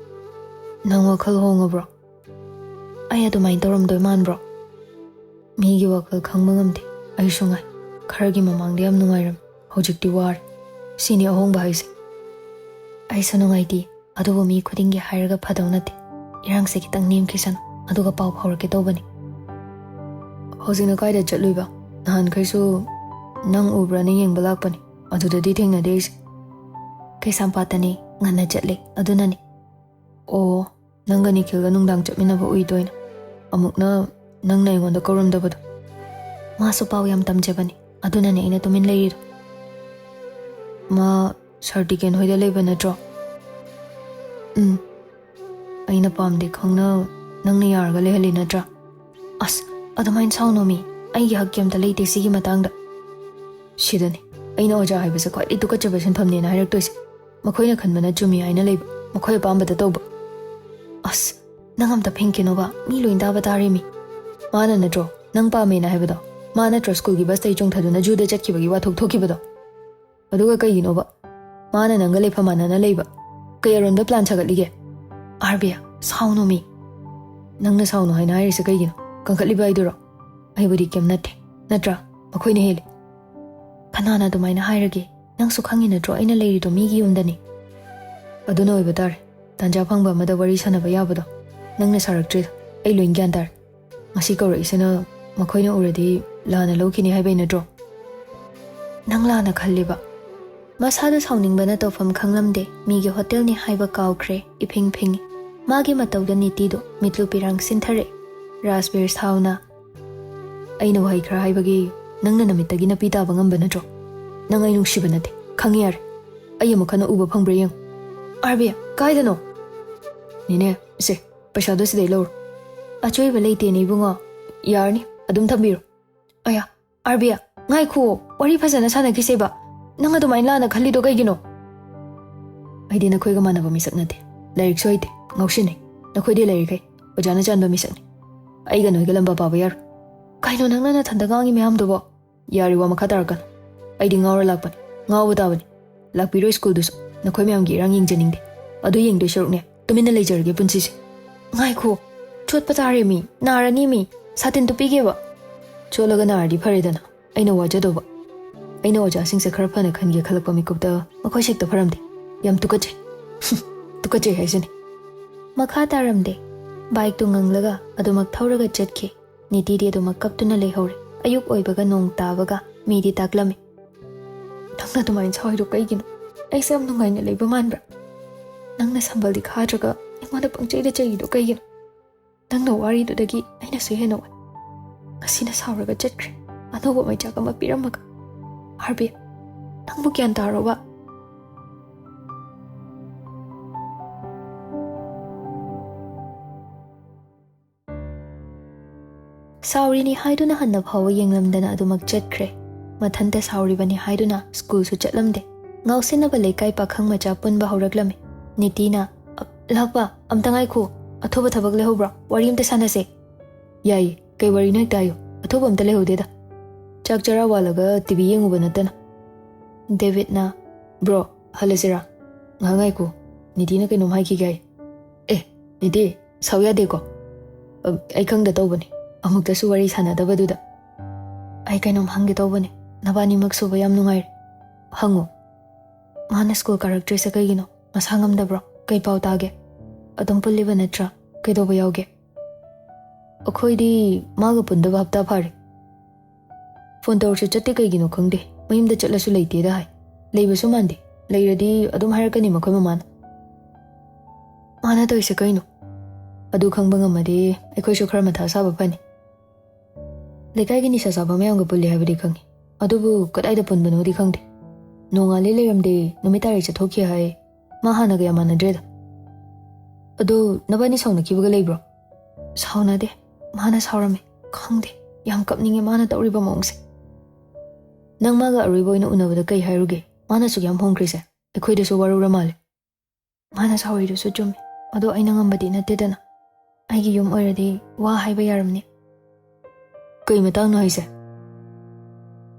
ꯅꯪ ꯋꯥꯈꯜ ꯍꯣꯡꯉꯕ꯭ꯔꯣ? ꯑꯩ ꯑꯗꯨꯃꯥꯏꯅ ꯇꯧꯔꯝꯗꯣꯏ ꯃꯥꯟꯕ꯭ꯔꯣ? ꯃꯤꯒꯤ ꯋꯥꯈꯜ ꯈꯪꯕ ꯉꯝꯗꯦ, ꯑꯩꯁꯨ ꯉꯥꯏ꯫ ꯈꯔꯒꯤ ꯃꯃꯥꯡꯗ ꯌꯥꯝ ꯅꯨꯡꯉꯥꯏꯔꯝꯃꯤ, ꯍꯧꯖꯤꯛꯇꯤ ꯋꯥꯔꯦ꯫ ꯁꯤꯅꯤ ꯑꯍꯣꯡꯕ ꯍꯥꯏꯁꯦ꯫ ꯑꯩꯁꯨ ꯅꯨꯡꯉꯥꯏꯇꯦ, ꯑꯗꯨꯕꯨ ꯃꯤ ꯈꯨꯗꯤꯡꯒꯤ ꯍꯥꯏꯔꯒ ꯐꯗꯧ ꯅꯠꯇꯦ꯫ ꯏꯔꯥꯡꯁꯦ ꯈꯤꯇꯪ ꯅꯦꯝꯈꯤꯁꯅꯨ, ꯑꯗꯨꯒ ꯄꯥꯎ ꯐꯥꯎꯔꯛꯀꯦ ꯇꯧꯕꯅꯤ꯫ ꯍꯧꯖꯤꯛꯅ ꯀꯥꯏꯗ ꯆꯠꯂꯨꯏꯕ? ꯅꯍꯥꯟꯈꯩꯁꯨ ꯅꯪ ꯎꯕ꯭ꯔꯥꯅ ꯌꯦꯡꯕ ꯂꯥꯛꯄꯅꯤ, ꯑꯗꯨꯗꯗꯤ ꯊꯦꯡꯅꯗꯦ ꯑꯩꯁꯦ꯫ ꯀꯩꯁꯥꯝꯄꯥꯠꯇꯅꯤ, ꯉꯟꯅ ꯆꯠꯂꯦ, ꯑꯗꯨꯅꯅꯤ꯫ ꯑꯣ, ꯅꯪꯒ ꯅꯤꯈꯤꯜꯒ ꯅꯨꯡꯗꯥꯡ ꯆꯠꯃꯤꯟꯅꯕ ꯎꯏ ꯇꯣꯏꯅ꯫ ꯑꯃꯨꯛꯅ ꯅꯪꯅ ꯑꯩꯉꯣꯟꯗ ꯀꯧꯔꯝꯗꯕꯗꯣ꯫ ꯃꯥꯁꯨ ꯄꯥꯎ ꯌꯥꯝ ꯇꯝꯖꯕꯅꯤ, ꯑꯗꯨꯅꯅꯦ ꯑꯩꯅ ꯇꯨꯃꯤꯟ ꯂꯩꯔꯤꯗꯣ꯫ ꯃꯥ ꯁꯥꯔ ꯗꯤꯀꯦꯟ ꯍꯣꯏꯗ ꯂꯩꯕ ꯅꯠꯇ꯭ꯔꯣ? ꯎꯝ꯫ ꯑꯩꯅ ꯄꯥꯝꯗꯦ ꯈꯪꯅ ꯅꯪꯅ ꯌꯥꯔꯒ ꯂꯩꯍꯜꯂꯤ ꯅꯠꯇ꯭ꯔꯥ? ꯑꯁ, ꯑꯗꯨꯃꯥꯏꯅ ꯁꯥꯎꯅꯣꯃꯤ꯫ ꯑꯩꯒꯤ ꯍꯛ ꯀꯩꯝꯇ ꯂꯩꯇꯦ ꯁꯤꯒꯤ ꯃꯇꯥꯡꯗ꯫ ꯁꯤꯗꯅꯤ ꯑꯩꯅ ꯑꯣꯖꯥ ꯍꯥꯏꯕꯁꯦ ꯈ꯭ꯋꯥꯏꯗꯒꯤ ꯇꯨꯀꯠꯆꯕ ꯁꯤꯟꯐꯝꯅꯦꯅ ꯍꯥꯏꯔꯛꯇꯣꯏꯁꯦ꯫ ꯃꯈꯣꯏꯅ ꯈꯟꯕꯅ ꯆꯨꯝꯃꯤ ꯍꯥꯏꯅ ꯂꯩꯕ, ꯃꯈꯣꯏ ꯑꯄꯥꯝꯕꯗ ꯇꯧꯕ꯫ ꯑꯁ, ꯅꯪ ꯑꯝꯇ ꯐꯦꯡꯈꯤꯅꯣꯕ, ꯃꯤ ꯂꯣꯏ ꯇꯥꯕ ꯇꯥꯔꯦꯃꯤ꯫ ꯃꯥꯅ ꯅꯠꯇ꯭ꯔꯣ ꯅꯪ ꯄꯥꯝꯃꯦꯅ ꯍꯥꯏꯕꯗꯣ? ꯃꯥ ꯅꯠꯇ꯭ꯔꯣ ꯁ꯭ꯀꯨꯜꯒꯤ ꯕꯁꯇꯩ ꯆꯣꯡꯊꯗꯨꯅ ꯖꯨꯗ ꯆꯠꯈꯤꯕꯒꯤ ꯋꯥꯊꯣꯛ ꯊꯣꯛꯈꯤꯕꯗꯣ? ꯑꯗꯨꯒ ꯀꯩꯒꯤꯅꯣꯕ ꯃꯥꯅ ꯅꯪꯒ ꯂꯩꯐꯝ ꯃꯥꯟꯅꯅ ꯂꯩꯕ? ꯀꯩ ꯑꯔꯣꯟꯕ ꯄ꯭ꯂꯥꯟ ꯁꯥꯒꯠꯂꯤꯒꯦ? ꯑꯥꯔꯕꯤꯌꯥ, ꯁꯥꯎꯅꯣꯃꯤ꯫ ꯅꯪꯅ ꯁꯥꯎꯅꯣ ꯍꯥꯏꯅ ꯍꯥꯏꯔꯤꯁꯦ ꯀꯩꯒꯤꯅꯣ? ꯀꯟꯈꯠꯂꯤꯕ ꯑꯩꯗꯨꯔꯣ? ꯑꯩꯕꯨꯗꯤ ꯀꯩꯝ ꯅꯠꯇꯦ, ꯅꯠꯇ꯭ꯔꯥ? ꯃꯈꯣꯏꯅ ꯍꯦꯜꯂꯤ꯫ ꯀꯅꯥꯅ ꯑꯗꯨꯃꯥꯏꯅ ꯍꯥꯏꯔꯒꯦ? ꯅꯪꯁꯨ ꯈꯪꯉꯤ ꯅꯠꯇ꯭ꯔꯣ ꯑꯩꯅ ꯂꯩꯔꯤꯗꯣ ꯃꯤꯒꯤ ꯌꯨꯝꯗꯅꯤ? ꯑꯗꯨꯅ ꯑꯣꯏꯕ ꯇꯥꯔꯦ, ꯇꯥꯟꯖꯥ ꯐꯪꯕ ꯑꯃꯗ ꯋꯥꯔꯤ ꯁꯥꯟꯅꯕ ꯌꯥꯕꯗꯣ꯫ ꯅꯪꯅ ꯁꯥꯔꯛꯇ꯭ꯔꯤꯗꯣ ꯑꯩ ꯂꯣꯏ ꯒ꯭ꯌꯥꯟ ꯇꯥꯔꯦ꯫ ꯉꯁꯤ ꯀꯧꯔꯛꯏꯁꯤꯅ ꯃꯈꯣꯏꯅ ꯎꯔꯗꯤ ꯂꯥꯟꯅ ꯂꯧꯈꯤꯅꯤ ꯍꯥꯏꯕꯩ ꯅꯠꯇ꯭ꯔꯣ? ꯅꯪ ꯂꯥꯟꯅ ꯈꯜꯂꯤꯕ? ꯃꯁꯥꯗ ꯁꯥꯎꯅꯤꯡꯕꯅ ꯇꯧꯐꯝ ꯈꯪꯂꯝꯗꯦ꯫ ꯃꯤꯒꯤ ꯍꯣꯇꯦꯜꯅꯤ ꯍꯥꯏꯕ ꯀꯥꯎꯈ꯭ꯔꯦ꯫ ꯏꯐꯤꯡ ꯐꯤꯡꯉꯤ꯫ ꯃꯥꯒꯤ ꯃꯇꯧꯗ ꯅꯤꯇꯤꯗꯨ ꯃꯤꯠꯂꯨ ꯄꯤꯔꯥꯡ ꯁꯤꯟꯊꯔꯛꯏ꯫ ꯔꯥꯖꯕꯤꯔ ꯁꯥꯎꯅ, "ꯑꯩꯅ ꯋꯥꯍꯩ ꯈꯔ ꯍꯥꯏꯕꯒꯤ ꯅꯪꯅ ꯅꯃꯤꯠꯇꯒꯤ ꯅꯄꯤ ꯇꯥꯕ ꯉꯝꯕ ꯅꯠꯇ꯭ꯔꯣ? ꯅꯪ ꯑꯩ ꯅꯨꯡꯁꯤꯕ ꯅꯠꯇꯦ, ꯈꯪꯉꯦ ꯌꯥꯔꯦ꯫ ꯑꯩ ꯑꯃꯨꯛ ꯍꯟꯅ ꯎꯕ ꯐꯪꯕ꯭ꯔꯥ ꯌꯦꯡꯉꯨ꯫ ꯑꯥꯔꯕꯤ, ꯀꯥꯏꯗꯅꯣ? ꯅꯦꯅꯦ, ꯁꯦ, ꯄꯩꯁꯥꯗꯣ ꯁꯤꯗꯩ ꯂꯧꯔꯣ꯫ ꯑꯆꯣꯏꯕ ꯂꯩꯇꯦꯅꯦ ꯏꯕꯨꯡꯉꯣ꯫ ꯌꯥꯔꯅꯤ, ꯑꯗꯨꯝ ꯊꯝꯕꯤꯔꯣ꯫ ꯑꯌꯥ, ꯑꯥꯔꯕꯤ, ꯉꯥꯏꯈꯨꯑꯣ, ꯋꯥꯔꯤ ꯐꯖꯅ ꯁꯥꯟꯅꯈꯤꯁꯦꯕ꯫ ꯅꯪ ꯑꯗꯨꯃꯥꯏꯅ ꯂꯥꯟꯅ ꯈꯜꯂꯤꯗꯣ ꯀꯩꯒꯤꯅꯣ?" "ꯑꯩꯗꯤ ꯅꯈꯣꯏꯒ ꯃꯥꯟꯅꯕ ꯃꯤꯁꯛ ꯅꯠꯇꯦ꯫ ꯂꯥꯏꯔꯤꯛꯁꯨ ꯍꯩꯇꯦ, ꯉꯥꯎꯁꯤꯟꯅꯩ꯫ ꯅꯈꯣꯏꯗꯤ ꯂꯩꯔꯤꯈꯩ ꯑꯣꯖꯥꯅ ꯆꯥꯟꯕ ꯃꯤꯁꯛꯅꯤ꯫ ꯑꯩꯒ ꯅꯣꯏꯒ ꯂꯝꯕꯥ ꯄꯥꯕ ꯌꯥꯔꯣꯏ꯫" "ꯀꯩꯅꯣ ꯅꯪꯅ ꯅꯊꯟꯗ ꯉꯥꯡꯉꯤ ꯃꯌꯥꯝꯗꯨꯕꯣ?" "ꯌꯥꯔꯦ, ꯋꯥ ꯃꯈꯥ ꯇꯥꯔꯛꯀꯅꯨ꯫ ꯑꯩꯗꯤ ꯉꯥꯎꯔ ꯂꯥꯛꯄꯅꯤ, ꯉꯥꯎꯕ ꯇꯥꯕꯅꯤ꯫ ꯂꯥꯛꯄꯤꯔꯣꯏ ꯁ꯭ꯀꯨꯜꯗꯨꯁꯨ꯫ ꯅꯈꯣꯏ ꯃꯌꯥꯝꯒꯤ ꯏꯔꯥꯡ ꯌꯦꯡꯖꯅꯤꯡꯗꯦ꯫ ꯑꯗꯨ ꯌꯦꯡꯗꯣꯏ ꯁꯔꯨꯛꯅꯦ, ꯇꯨꯃꯤꯟꯅ ꯂꯩꯖꯔꯒꯦ ꯄꯨꯟꯁꯤꯁꯦ꯫" "ꯉꯥꯏꯈꯣ, ꯆꯣꯠꯄ ꯇꯥꯔꯦ ꯃꯤ, ꯅꯥꯔꯅꯤ ꯃꯤ꯫ ꯁꯥꯇꯤꯟ ꯇꯨꯞꯄꯤꯒꯦꯕ꯫" "ꯆꯣꯠꯂꯒ ꯅꯥꯔꯗꯤ ꯐꯔꯦꯗꯅ, ꯑꯩꯅ ꯋꯥꯖꯗꯧꯕ꯫ ꯑꯩꯅ ꯑꯣꯖꯥꯁꯤꯡꯁꯦ ꯈꯔ ꯐꯅ ꯈꯟꯒꯦ ꯈꯜꯂꯛꯄ ꯃꯤꯀꯨꯞꯇ ꯃꯈꯣꯏ ꯁꯦꯛꯇ ꯐꯔꯝꯗꯦ꯫ ꯌꯥꯝ ꯇꯨꯀꯠꯆꯩ꯫" "ꯇꯨꯀꯠꯆꯩ ꯍꯥꯏꯁꯤꯅꯤ꯫" ꯃꯈꯥ ꯇꯥꯔꯝꯗꯦ꯫ ꯕꯥꯏꯛꯇꯨ ꯉꯪꯂꯒ ꯑꯗꯨꯃꯛ ꯊꯧꯔꯒ ꯆꯠꯈꯤ꯫ ꯅꯤꯇꯤꯗꯤ ꯑꯗꯨꯃꯛ ꯀꯞꯇꯨꯅ ꯂꯩꯍꯧꯔꯦ꯫ ꯑꯌꯨꯛ ꯑꯣꯏꯕꯒ ꯅꯣꯡ ꯇꯥꯕꯒ ꯃꯤꯗꯤ ꯇꯥꯛꯂꯝꯃꯤ꯫ "ꯅꯪꯅ ꯑꯗꯨꯃꯥꯏꯅ ꯁꯥꯎꯔꯤꯗꯣ ꯀꯩꯒꯤꯅꯣ? ꯑꯩꯁꯦ ꯌꯥꯝ ꯅꯨꯡꯉꯥꯏꯅ ꯂꯩꯕ ꯃꯥꯟꯕ꯭ꯔꯥ? ꯅꯪꯅ ꯁꯝꯕꯜꯗꯤ ꯈꯥꯗ꯭ꯔꯒ ꯑꯩꯉꯣꯟꯗ ꯄꯪꯆꯩꯗ ꯆꯩꯔꯤꯗꯣ ꯀꯩꯒꯤꯅꯣ? ꯅꯪꯅ ꯋꯥꯔꯤꯗꯨꯗꯒꯤ ꯑꯩꯅꯁꯨ ꯍꯦꯟꯅ ꯋꯥꯏ꯫ ꯉꯁꯤꯅ ꯁꯥꯎꯔꯒ ꯆꯠꯈ꯭ꯔꯦ, ꯑꯅꯧꯕ ꯃꯩꯆꯥꯛ ꯑꯃ ꯄꯤꯔꯝꯃꯒ꯫ ꯑꯥꯔꯕꯤ, ꯅꯪꯕꯨ ꯒ꯭ꯌꯥꯟ ꯇꯥꯔꯣꯕ?" ꯁꯥꯎꯔꯤꯅꯤ ꯍꯥꯏꯗꯨꯅ ꯍꯟꯅ ꯐꯥꯎꯕ ꯌꯦꯡꯂꯝꯗꯅ ꯑꯗꯨꯃꯛ ꯆꯠꯈ꯭ꯔꯦ꯫ ꯃꯊꯟꯇ ꯁꯥꯎꯔꯤꯕꯅꯤ ꯍꯥꯏꯗꯨꯅ ꯁ꯭ꯀꯨꯜꯁꯨ ꯆꯠꯂꯝꯗꯦ꯫ ꯉꯥꯎꯁꯤꯟꯅꯕ ꯂꯩꯀꯥꯏ ꯄꯥꯈꯪ ꯃꯆꯥ ꯄꯨꯟꯕ ꯍꯧꯔꯛꯂꯝꯃꯤ꯫ ꯅꯤꯇꯤꯅ, "ꯑ, ꯂꯥꯛꯄ, ꯑꯝꯇ ꯉꯥꯏꯈꯣ꯫ ꯑꯊꯨꯕ ꯊꯕꯛ ꯂꯩꯍꯧꯕ꯭ꯔꯥ? ꯋꯥꯔꯤ ꯑꯝꯇ ꯁꯥꯟꯅꯁꯦ꯫" "ꯌꯥꯏꯌꯦ, ꯀꯩ ꯋꯥꯔꯤꯅꯣ ꯍꯦꯛꯇ ꯍꯥꯏꯌꯨ꯫ ꯑꯊꯨꯕ ꯑꯝꯇ ꯂꯩꯍꯧꯗꯦꯗ꯫ ꯆꯥꯛ ꯆꯔꯥ ꯋꯥꯜꯂꯒ ꯇꯤ ꯚꯤ ꯌꯦꯡꯉꯨꯕ ꯅꯠꯇꯅ꯫" ꯗꯦꯕꯤꯠꯅ, "ꯕ꯭ꯔꯣ, ꯍꯜꯂꯁꯤꯔꯥ? ꯉꯥꯏꯍꯥꯛ ꯉꯥꯏꯈꯣ, ꯅꯤꯇꯤꯅ ꯀꯩꯅꯣꯝ ꯍꯥꯏꯈꯤꯒꯦ ꯍꯥꯏ꯫" "ꯑꯦ, ꯅꯤꯇꯤ, ꯁꯥꯎ ꯌꯥꯗꯦꯀꯣ꯫ ꯑ, ꯑꯩ ꯈꯪꯗ ꯇꯧꯕꯅꯦ, ꯑꯃꯨꯛꯇꯁꯨ ꯋꯥꯔꯤ ꯁꯥꯟꯅꯗꯕꯗꯨꯗ꯫ ꯑꯩ ꯀꯩꯅꯣꯝ ꯍꯪꯒꯦ ꯇꯧꯕꯅꯦ, ꯅꯕꯥꯅꯤꯃꯛ ꯁꯨꯕ ꯌꯥꯝ ꯅꯨꯡꯉꯥꯏꯔꯦ꯫ ꯍꯪꯉꯣ꯫" "ꯃꯥꯅ ꯁ꯭ꯀꯨꯜ ꯀꯥꯔꯛꯇ꯭ꯔꯤꯁꯦ ꯀꯩꯒꯤꯅꯣ? ꯃꯁꯥ ꯉꯝꯗꯕ꯭ꯔꯣ? ꯀꯩ ꯄꯥꯎ ꯇꯥꯒꯦ? ꯑꯗꯨꯝ ꯄꯨꯜꯂꯤꯕ ꯅꯠꯇ꯭ꯔꯥ? ꯀꯩꯗꯧꯕ ꯌꯥꯎꯒꯦ?" "ꯑꯩꯈꯣꯏꯗꯤ ꯃꯥꯒ ꯄꯨꯟꯗꯕ ꯍꯞꯇꯥ ꯐꯥꯔꯦ꯫ ꯐꯣꯟ ꯇꯧꯔꯁꯨ ꯆꯠꯇꯦ, ꯀꯩꯒꯤꯅꯣ ꯈꯪꯗꯦ꯫ ꯃꯌꯨꯝꯗ ꯆꯠꯂꯁꯨ ꯂꯩꯇꯦꯗ ꯍꯥꯏ꯫ ꯂꯩꯕꯁꯨ ꯃꯥꯟꯗꯦ꯫ ꯂꯩꯔꯗꯤ ꯑꯗꯨꯝ ꯍꯥꯏꯔꯛꯀꯅꯤ ꯃꯈꯣꯏ ꯃꯃꯥꯅ꯫" "ꯃꯥꯅ ꯇꯧꯔꯤꯁꯦ ꯀꯩꯅꯣ? ꯑꯗꯨ ꯈꯪꯕ ꯉꯝꯃꯗꯤ ꯑꯩꯈꯣꯏꯁꯨ ꯈꯔ ꯃꯊꯥ ꯁꯥꯕ ꯐꯅꯤ꯫ ꯂꯩꯀꯥꯏꯒꯤ ꯅꯤꯁꯥ ꯆꯥꯕ ꯃꯌꯥꯝꯒ ꯄꯨꯜꯂꯤ ꯍꯥꯏꯕꯗꯤ ꯈꯪꯉꯤ, ꯑꯗꯨꯕꯨ ꯀꯗꯥꯏꯗ ꯄꯨꯟꯕꯅꯣꯗꯤ ꯈꯪꯗꯦ꯫ ꯅꯣꯡꯉꯥꯜꯂꯦ ꯂꯩꯔꯝꯗꯦ, ꯅꯨꯃꯤꯠ ꯇꯥꯔꯦ ꯆꯠꯊꯣꯛꯈꯤ ꯍꯥꯏ꯫ ꯃꯥ ꯍꯥꯟꯅꯒ ꯌꯥꯝ ꯃꯥꯟꯅꯗ꯭ꯔꯦꯗ꯫ ꯑꯗꯣ ꯅꯕꯥꯅꯤ ꯁꯥꯎꯅꯈꯤꯕꯒ ꯂꯩꯕ꯭ꯔꯣ? ꯁꯥꯎꯅꯗꯦ꯫ ꯃꯥꯅ ꯁꯥꯎꯔꯝꯃꯦ꯫ ꯈꯪꯗꯦ, ꯌꯥꯝ ꯀꯞꯅꯤꯡꯉꯦ ꯃꯥꯅ ꯇꯧꯔꯤꯕ ꯃꯑꯣꯡꯁꯦ꯫ ꯅꯪ ꯃꯥꯒ ꯑꯔꯣꯏꯕ ꯑꯣꯏꯅ ꯎꯅꯕꯗ ꯀꯩ ꯍꯥꯏꯔꯨꯒꯦ? ꯃꯥꯅ ꯑꯁꯨꯛ ꯌꯥꯝ ꯍꯣꯡꯈ꯭ꯔꯤꯁꯦ ꯑꯩꯈꯣꯏꯗꯁꯨ ꯋꯥꯔꯧꯔ ꯃꯥꯜꯂꯦ꯫ ꯃꯥꯅ ꯁꯥꯎꯔꯤꯗꯨꯁꯨ ꯆꯨꯝꯃꯤ, ꯑꯗꯣ ꯑꯩꯅ ꯉꯝꯕꯗꯤ ꯅꯠꯇꯦꯗꯅ꯫ ꯑꯩꯒꯤ ꯌꯨꯝ ꯑꯣꯏꯔꯗꯤ ꯋꯥ ꯍꯥꯏꯕ ꯌꯥꯔꯝꯅꯤ꯫ ꯀꯩ ꯃꯇꯥꯡꯅꯣ ꯍꯥꯏꯁꯦ?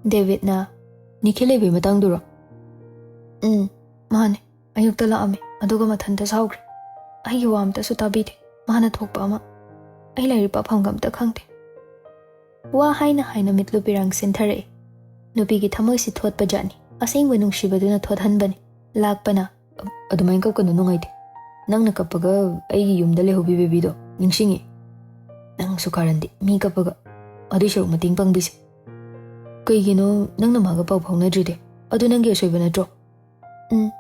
ꯗꯦꯕꯤꯠꯅ ꯅꯤꯈꯤꯜ ꯂꯩꯕꯩ ꯃꯇꯥꯡꯗꯨꯔꯣ? ꯎꯝ, ꯃꯥꯅꯦ꯫ ꯑꯌꯨꯛꯇ ꯂꯥꯛꯑꯝꯃꯦ, ꯑꯗꯨꯒ ꯃꯊꯟꯇ ꯁꯥꯎꯈ꯭ꯔꯦ꯫ ꯑꯩꯒꯤ ꯋꯥ ꯑꯝꯇꯁꯨ ꯇꯥꯕꯤꯗꯦ꯫ ꯃꯥꯅ ꯊꯣꯛꯄ ꯑꯃ꯫ ꯑꯩ ꯂꯥꯏꯔꯤꯛ ꯄꯥꯐꯝꯒ ꯑꯝꯇ ꯈꯪꯗꯦ꯫ ꯋꯥ ꯍꯥꯏꯅ ꯍꯥꯏꯅ ꯃꯤꯠꯂꯨ ꯄꯤꯔꯥꯡ ꯁꯤꯟꯊꯔꯛꯏ꯫ ꯅꯨꯄꯤꯒꯤ ꯊꯃꯣꯏꯁꯤ ꯊꯣꯠꯄ ꯖꯥꯠꯅꯤ꯫ ꯑꯁꯦꯡꯕ ꯅꯨꯡꯁꯤꯕꯗꯨꯅ ꯊꯣꯠꯍꯟꯕꯅꯤ꯫ ꯂꯥꯛꯄꯅ꯫ ꯑꯗꯨꯃꯥꯏꯅ ꯀꯞꯀꯅꯨ, ꯅꯨꯡꯉꯥꯏꯇꯦ꯫ ꯅꯪꯅ ꯀꯞꯄꯒ ꯑꯩꯒꯤ ꯌꯨꯝꯗ ꯂꯩꯍꯧꯕꯤ ꯕꯦꯕꯤꯗꯣ ꯅꯤꯡꯁꯤꯡꯉꯤ꯫ ꯅꯪꯁꯨ ꯀꯥꯔꯟꯗꯤ, ꯃꯤ ꯀꯞꯄꯒ꯫ ꯑꯗꯨꯏ ꯁꯔꯨꯛ ꯃꯇꯦꯡ ꯄꯥꯡꯕꯤꯁꯦ꯫ ꯀꯩꯒꯤꯅꯣ ꯅꯪꯅ ꯃꯥꯒ ꯄꯥꯎ ꯐꯥꯎꯅꯗ꯭ꯔꯤꯗꯤ? ꯑꯗꯨ ꯅꯪꯒꯤ ꯑꯁꯣꯏꯕ ꯅꯠꯇ꯭ꯔꯣ? ꯎꯝ,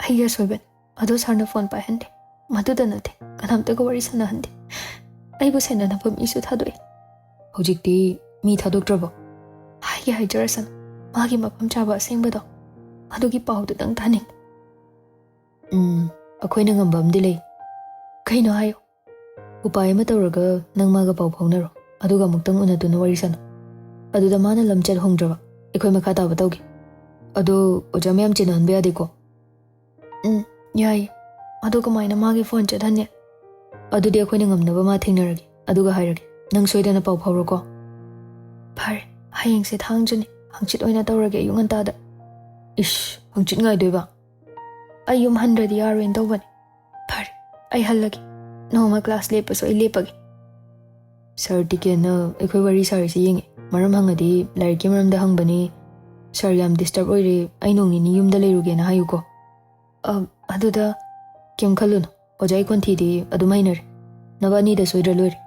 ꯑꯩꯒꯤ ꯑꯁꯣꯏꯕꯅꯤ꯫ ꯑꯗꯣ ꯁꯥꯔꯅ ꯐꯣꯟ ꯄꯥꯏꯍꯟꯗꯦ꯫ ꯃꯗꯨꯗ ꯅꯠꯇꯦ, ꯀꯅꯥꯝꯇꯒ ꯋꯥꯔꯤ ꯁꯥꯟꯅꯍꯟꯗꯦ꯫ ꯑꯩꯕꯨ ꯁꯦꯟꯅꯅꯕ ꯃꯤꯁꯨ ꯊꯥꯗꯣꯛꯑꯦ꯫ ꯍꯧꯖꯤꯛꯇꯤ ꯃꯤ ꯊꯥꯗꯣꯛꯇ꯭ꯔꯕꯣ? ꯍꯥꯏꯒꯦ ꯍꯥꯏꯖꯔꯁꯅꯨ, ꯃꯥꯒꯤ ꯃꯐꯝ ꯆꯥꯕ ꯑꯁꯦꯡꯕꯗꯣ, ꯑꯗꯨꯒꯤ ꯄꯥꯎꯗꯨꯗꯪ ꯇꯥꯅꯤꯡ꯫ ꯎꯝ, ꯑꯩꯈꯣꯏꯅ ꯉꯝꯕ ꯑꯃꯗꯤ ꯂꯩ꯫ ꯀꯩꯅꯣ ꯍꯥꯏꯌꯨ? ꯎꯄꯥꯏ ꯑꯃ ꯇꯧꯔꯒ ꯅꯪ ꯃꯥꯒ ꯄꯥꯎ ꯐꯥꯎꯅꯔꯣ, ꯑꯗꯨꯒ ꯑꯃꯨꯛꯇꯪ ꯎꯅꯗꯨꯅ ꯋꯥꯔꯤ ꯁꯥꯟꯅꯧ꯫ ꯑꯗꯨꯗ ꯃꯥꯅ ꯂꯝꯆꯠ ꯍꯣꯡꯗ꯭ꯔꯕ ꯑꯩꯈꯣꯏ ꯃꯈꯥ ꯇꯥꯕ ꯇꯧꯒꯦ꯫ ꯑꯗꯣ ꯑꯣꯖꯥ ꯃꯌꯥꯝ ꯆꯦꯟꯅꯍꯟꯕ ꯌꯥꯗꯦꯀꯣ? ꯎꯝ, ꯌꯥꯏꯌꯦ꯫ ꯑꯗꯣ ꯀꯃꯥꯏꯅ ꯃꯥꯒꯤ ꯐꯣꯟ ꯆꯠꯍꯟꯅꯤ? ꯑꯗꯨꯗꯤ ꯑꯩꯈꯣꯏꯅ ꯉꯝꯅꯕ ꯃꯥ ꯊꯦꯡꯅꯔꯒꯦ, ꯑꯗꯨꯒ ꯍꯥꯏꯔꯒꯦ꯫ ꯅꯪ ꯁꯣꯏꯗꯅ ꯄꯥꯎ ꯐꯥꯎꯔꯣꯀꯣ꯫ ꯐꯔꯦ, ꯍꯌꯦꯡꯁꯦ ꯊꯥꯡꯖꯅꯤ, ꯍꯪꯆꯤꯠ ꯑꯣꯏꯅ ꯇꯧꯔꯒꯦ ꯑꯌꯨꯛ ꯉꯟꯇꯥꯗ꯫ ꯏꯁ, ꯍꯪꯆꯤꯠ ꯉꯥꯏꯗꯣꯏꯕ? ꯑꯩ ꯌꯨꯝ ꯍꯟꯗ꯭ꯔꯗꯤ ꯌꯥꯔꯣꯏꯅ ꯇꯧꯕꯅꯤ꯫ ꯐꯔꯦ, ꯑꯩ ꯍꯜꯂꯒꯦ꯫ ꯅꯣꯡꯃ ꯀ꯭ꯂꯥꯁ ꯂꯦꯞꯄꯁꯨ ꯑꯩ ꯂꯦꯞꯄꯒꯦ꯫ ꯁꯥꯔ ꯇꯤꯀꯦꯟꯅ ꯑꯩꯈꯣꯏ ꯋꯥꯔꯤ ꯁꯥꯔꯤꯁꯦ ꯌꯦꯡꯉꯦ꯫ ꯃꯔꯝ ꯍꯪꯉꯗꯤ ꯂꯥꯏꯔꯤꯛꯀꯤ ꯃꯔꯝꯗ ꯍꯪꯕꯅꯤ꯫ "ꯁꯥꯔ, ꯌꯥꯝ ꯗꯤꯁꯇꯔꯕ ꯑꯣꯏꯔꯦ, ꯑꯩ ꯅꯣꯡ ꯅꯤꯅꯤ ꯌꯨꯝꯗ ꯂꯩꯔꯨꯒꯦꯅ ꯍꯥꯏꯌꯨꯀꯣ꯫" "ꯑ, ꯑꯗꯨꯗ ꯀꯩꯝ ꯈꯜꯂꯨꯅꯨ, ꯑꯣꯖꯥꯒꯤ ꯈꯣꯟꯊꯤꯗꯤ ꯑꯗꯨꯝ ꯍꯩꯅꯔꯦ꯫ ꯅꯕꯥꯅꯤꯗ ꯁꯣꯏꯗ꯭ꯔ ꯂꯣꯏꯔꯦ꯫"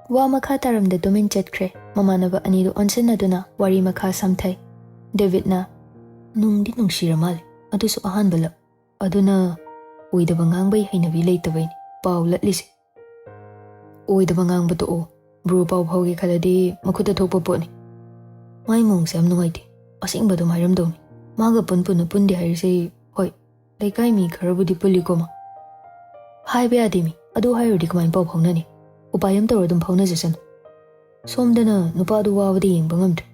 ꯋꯥ ꯃꯈꯥ ꯇꯥꯔꯝꯗ ꯇꯨꯃꯤꯟ ꯆꯠꯈ꯭ꯔꯦ꯫ ꯃꯃꯥꯟꯅꯕ ꯑꯅꯤꯗꯨ ꯑꯣꯟꯁꯤꯟꯅꯗꯨꯅ ꯋꯥꯔꯤ ꯃꯈꯥ ꯁꯝꯊꯩ꯫ ꯗꯦꯕꯤꯠꯅ, "ꯅꯨꯡꯗꯤ ꯅꯨꯡꯁꯤꯔ ꯃꯥꯜꯂꯦ, ꯑꯗꯨꯁꯨ ꯑꯍꯥꯟꯕ ꯂꯞ꯫ ꯑꯗꯨꯅ ꯑꯣꯏꯗꯕ ꯉꯥꯡꯕꯩ ꯍꯩꯅꯕꯤ ꯂꯩꯇꯕꯩꯅꯤ ꯄꯥꯎ ꯂꯠꯂꯤꯁꯦ꯫" ꯑꯣꯏꯗꯕ ꯉꯥꯡꯕ ꯇꯣꯛꯑꯣ꯫ ꯕ꯭ꯔꯣ ꯄꯥꯎ ꯐꯥꯎꯒꯦ ꯈꯜꯂꯗꯤ ꯃꯈꯨꯠꯇ ꯊꯣꯛꯄ ꯄꯣꯠꯅꯤ꯫ ꯃꯥꯏ ꯃꯑꯣꯡꯁꯦ ꯌꯥꯝ ꯅꯨꯡꯉꯥꯏꯇꯦ꯫ ꯑꯁꯦꯡꯕ ꯑꯗꯨꯝ ꯍꯥꯏꯔꯝꯗꯧꯅꯤ꯫ ꯃꯥꯒ ꯄꯨꯟ ꯄꯨꯟꯅ ꯄꯨꯟꯗꯦ ꯍꯥꯏꯔꯤꯁꯦ, ꯍꯣꯏ, ꯂꯩꯀꯥꯏ ꯃꯤ ꯈꯔꯕꯨꯗꯤ ꯄꯨꯜꯂꯤꯀꯣ ꯃꯥ꯫ ꯍꯥꯏꯕ ꯌꯥꯗꯦ ꯃꯤ꯫ ꯑꯗꯨ ꯍꯥꯏꯔꯨꯔꯗꯤ ꯀꯃꯥꯏꯅ ꯄꯥꯎ ꯐꯥꯎꯅꯅꯤ? ꯎꯄꯥꯏ ꯑꯃ ꯇꯧꯔ ꯑꯗꯨꯝ ꯐꯥꯎꯅꯖꯁꯅꯨ꯫ ꯁꯣꯝꯗꯅ ꯅꯨꯄꯥꯗꯨ ꯋꯥꯕꯗ ꯌꯦꯡꯕ ꯉꯝꯗ꯭ꯔꯦ꯫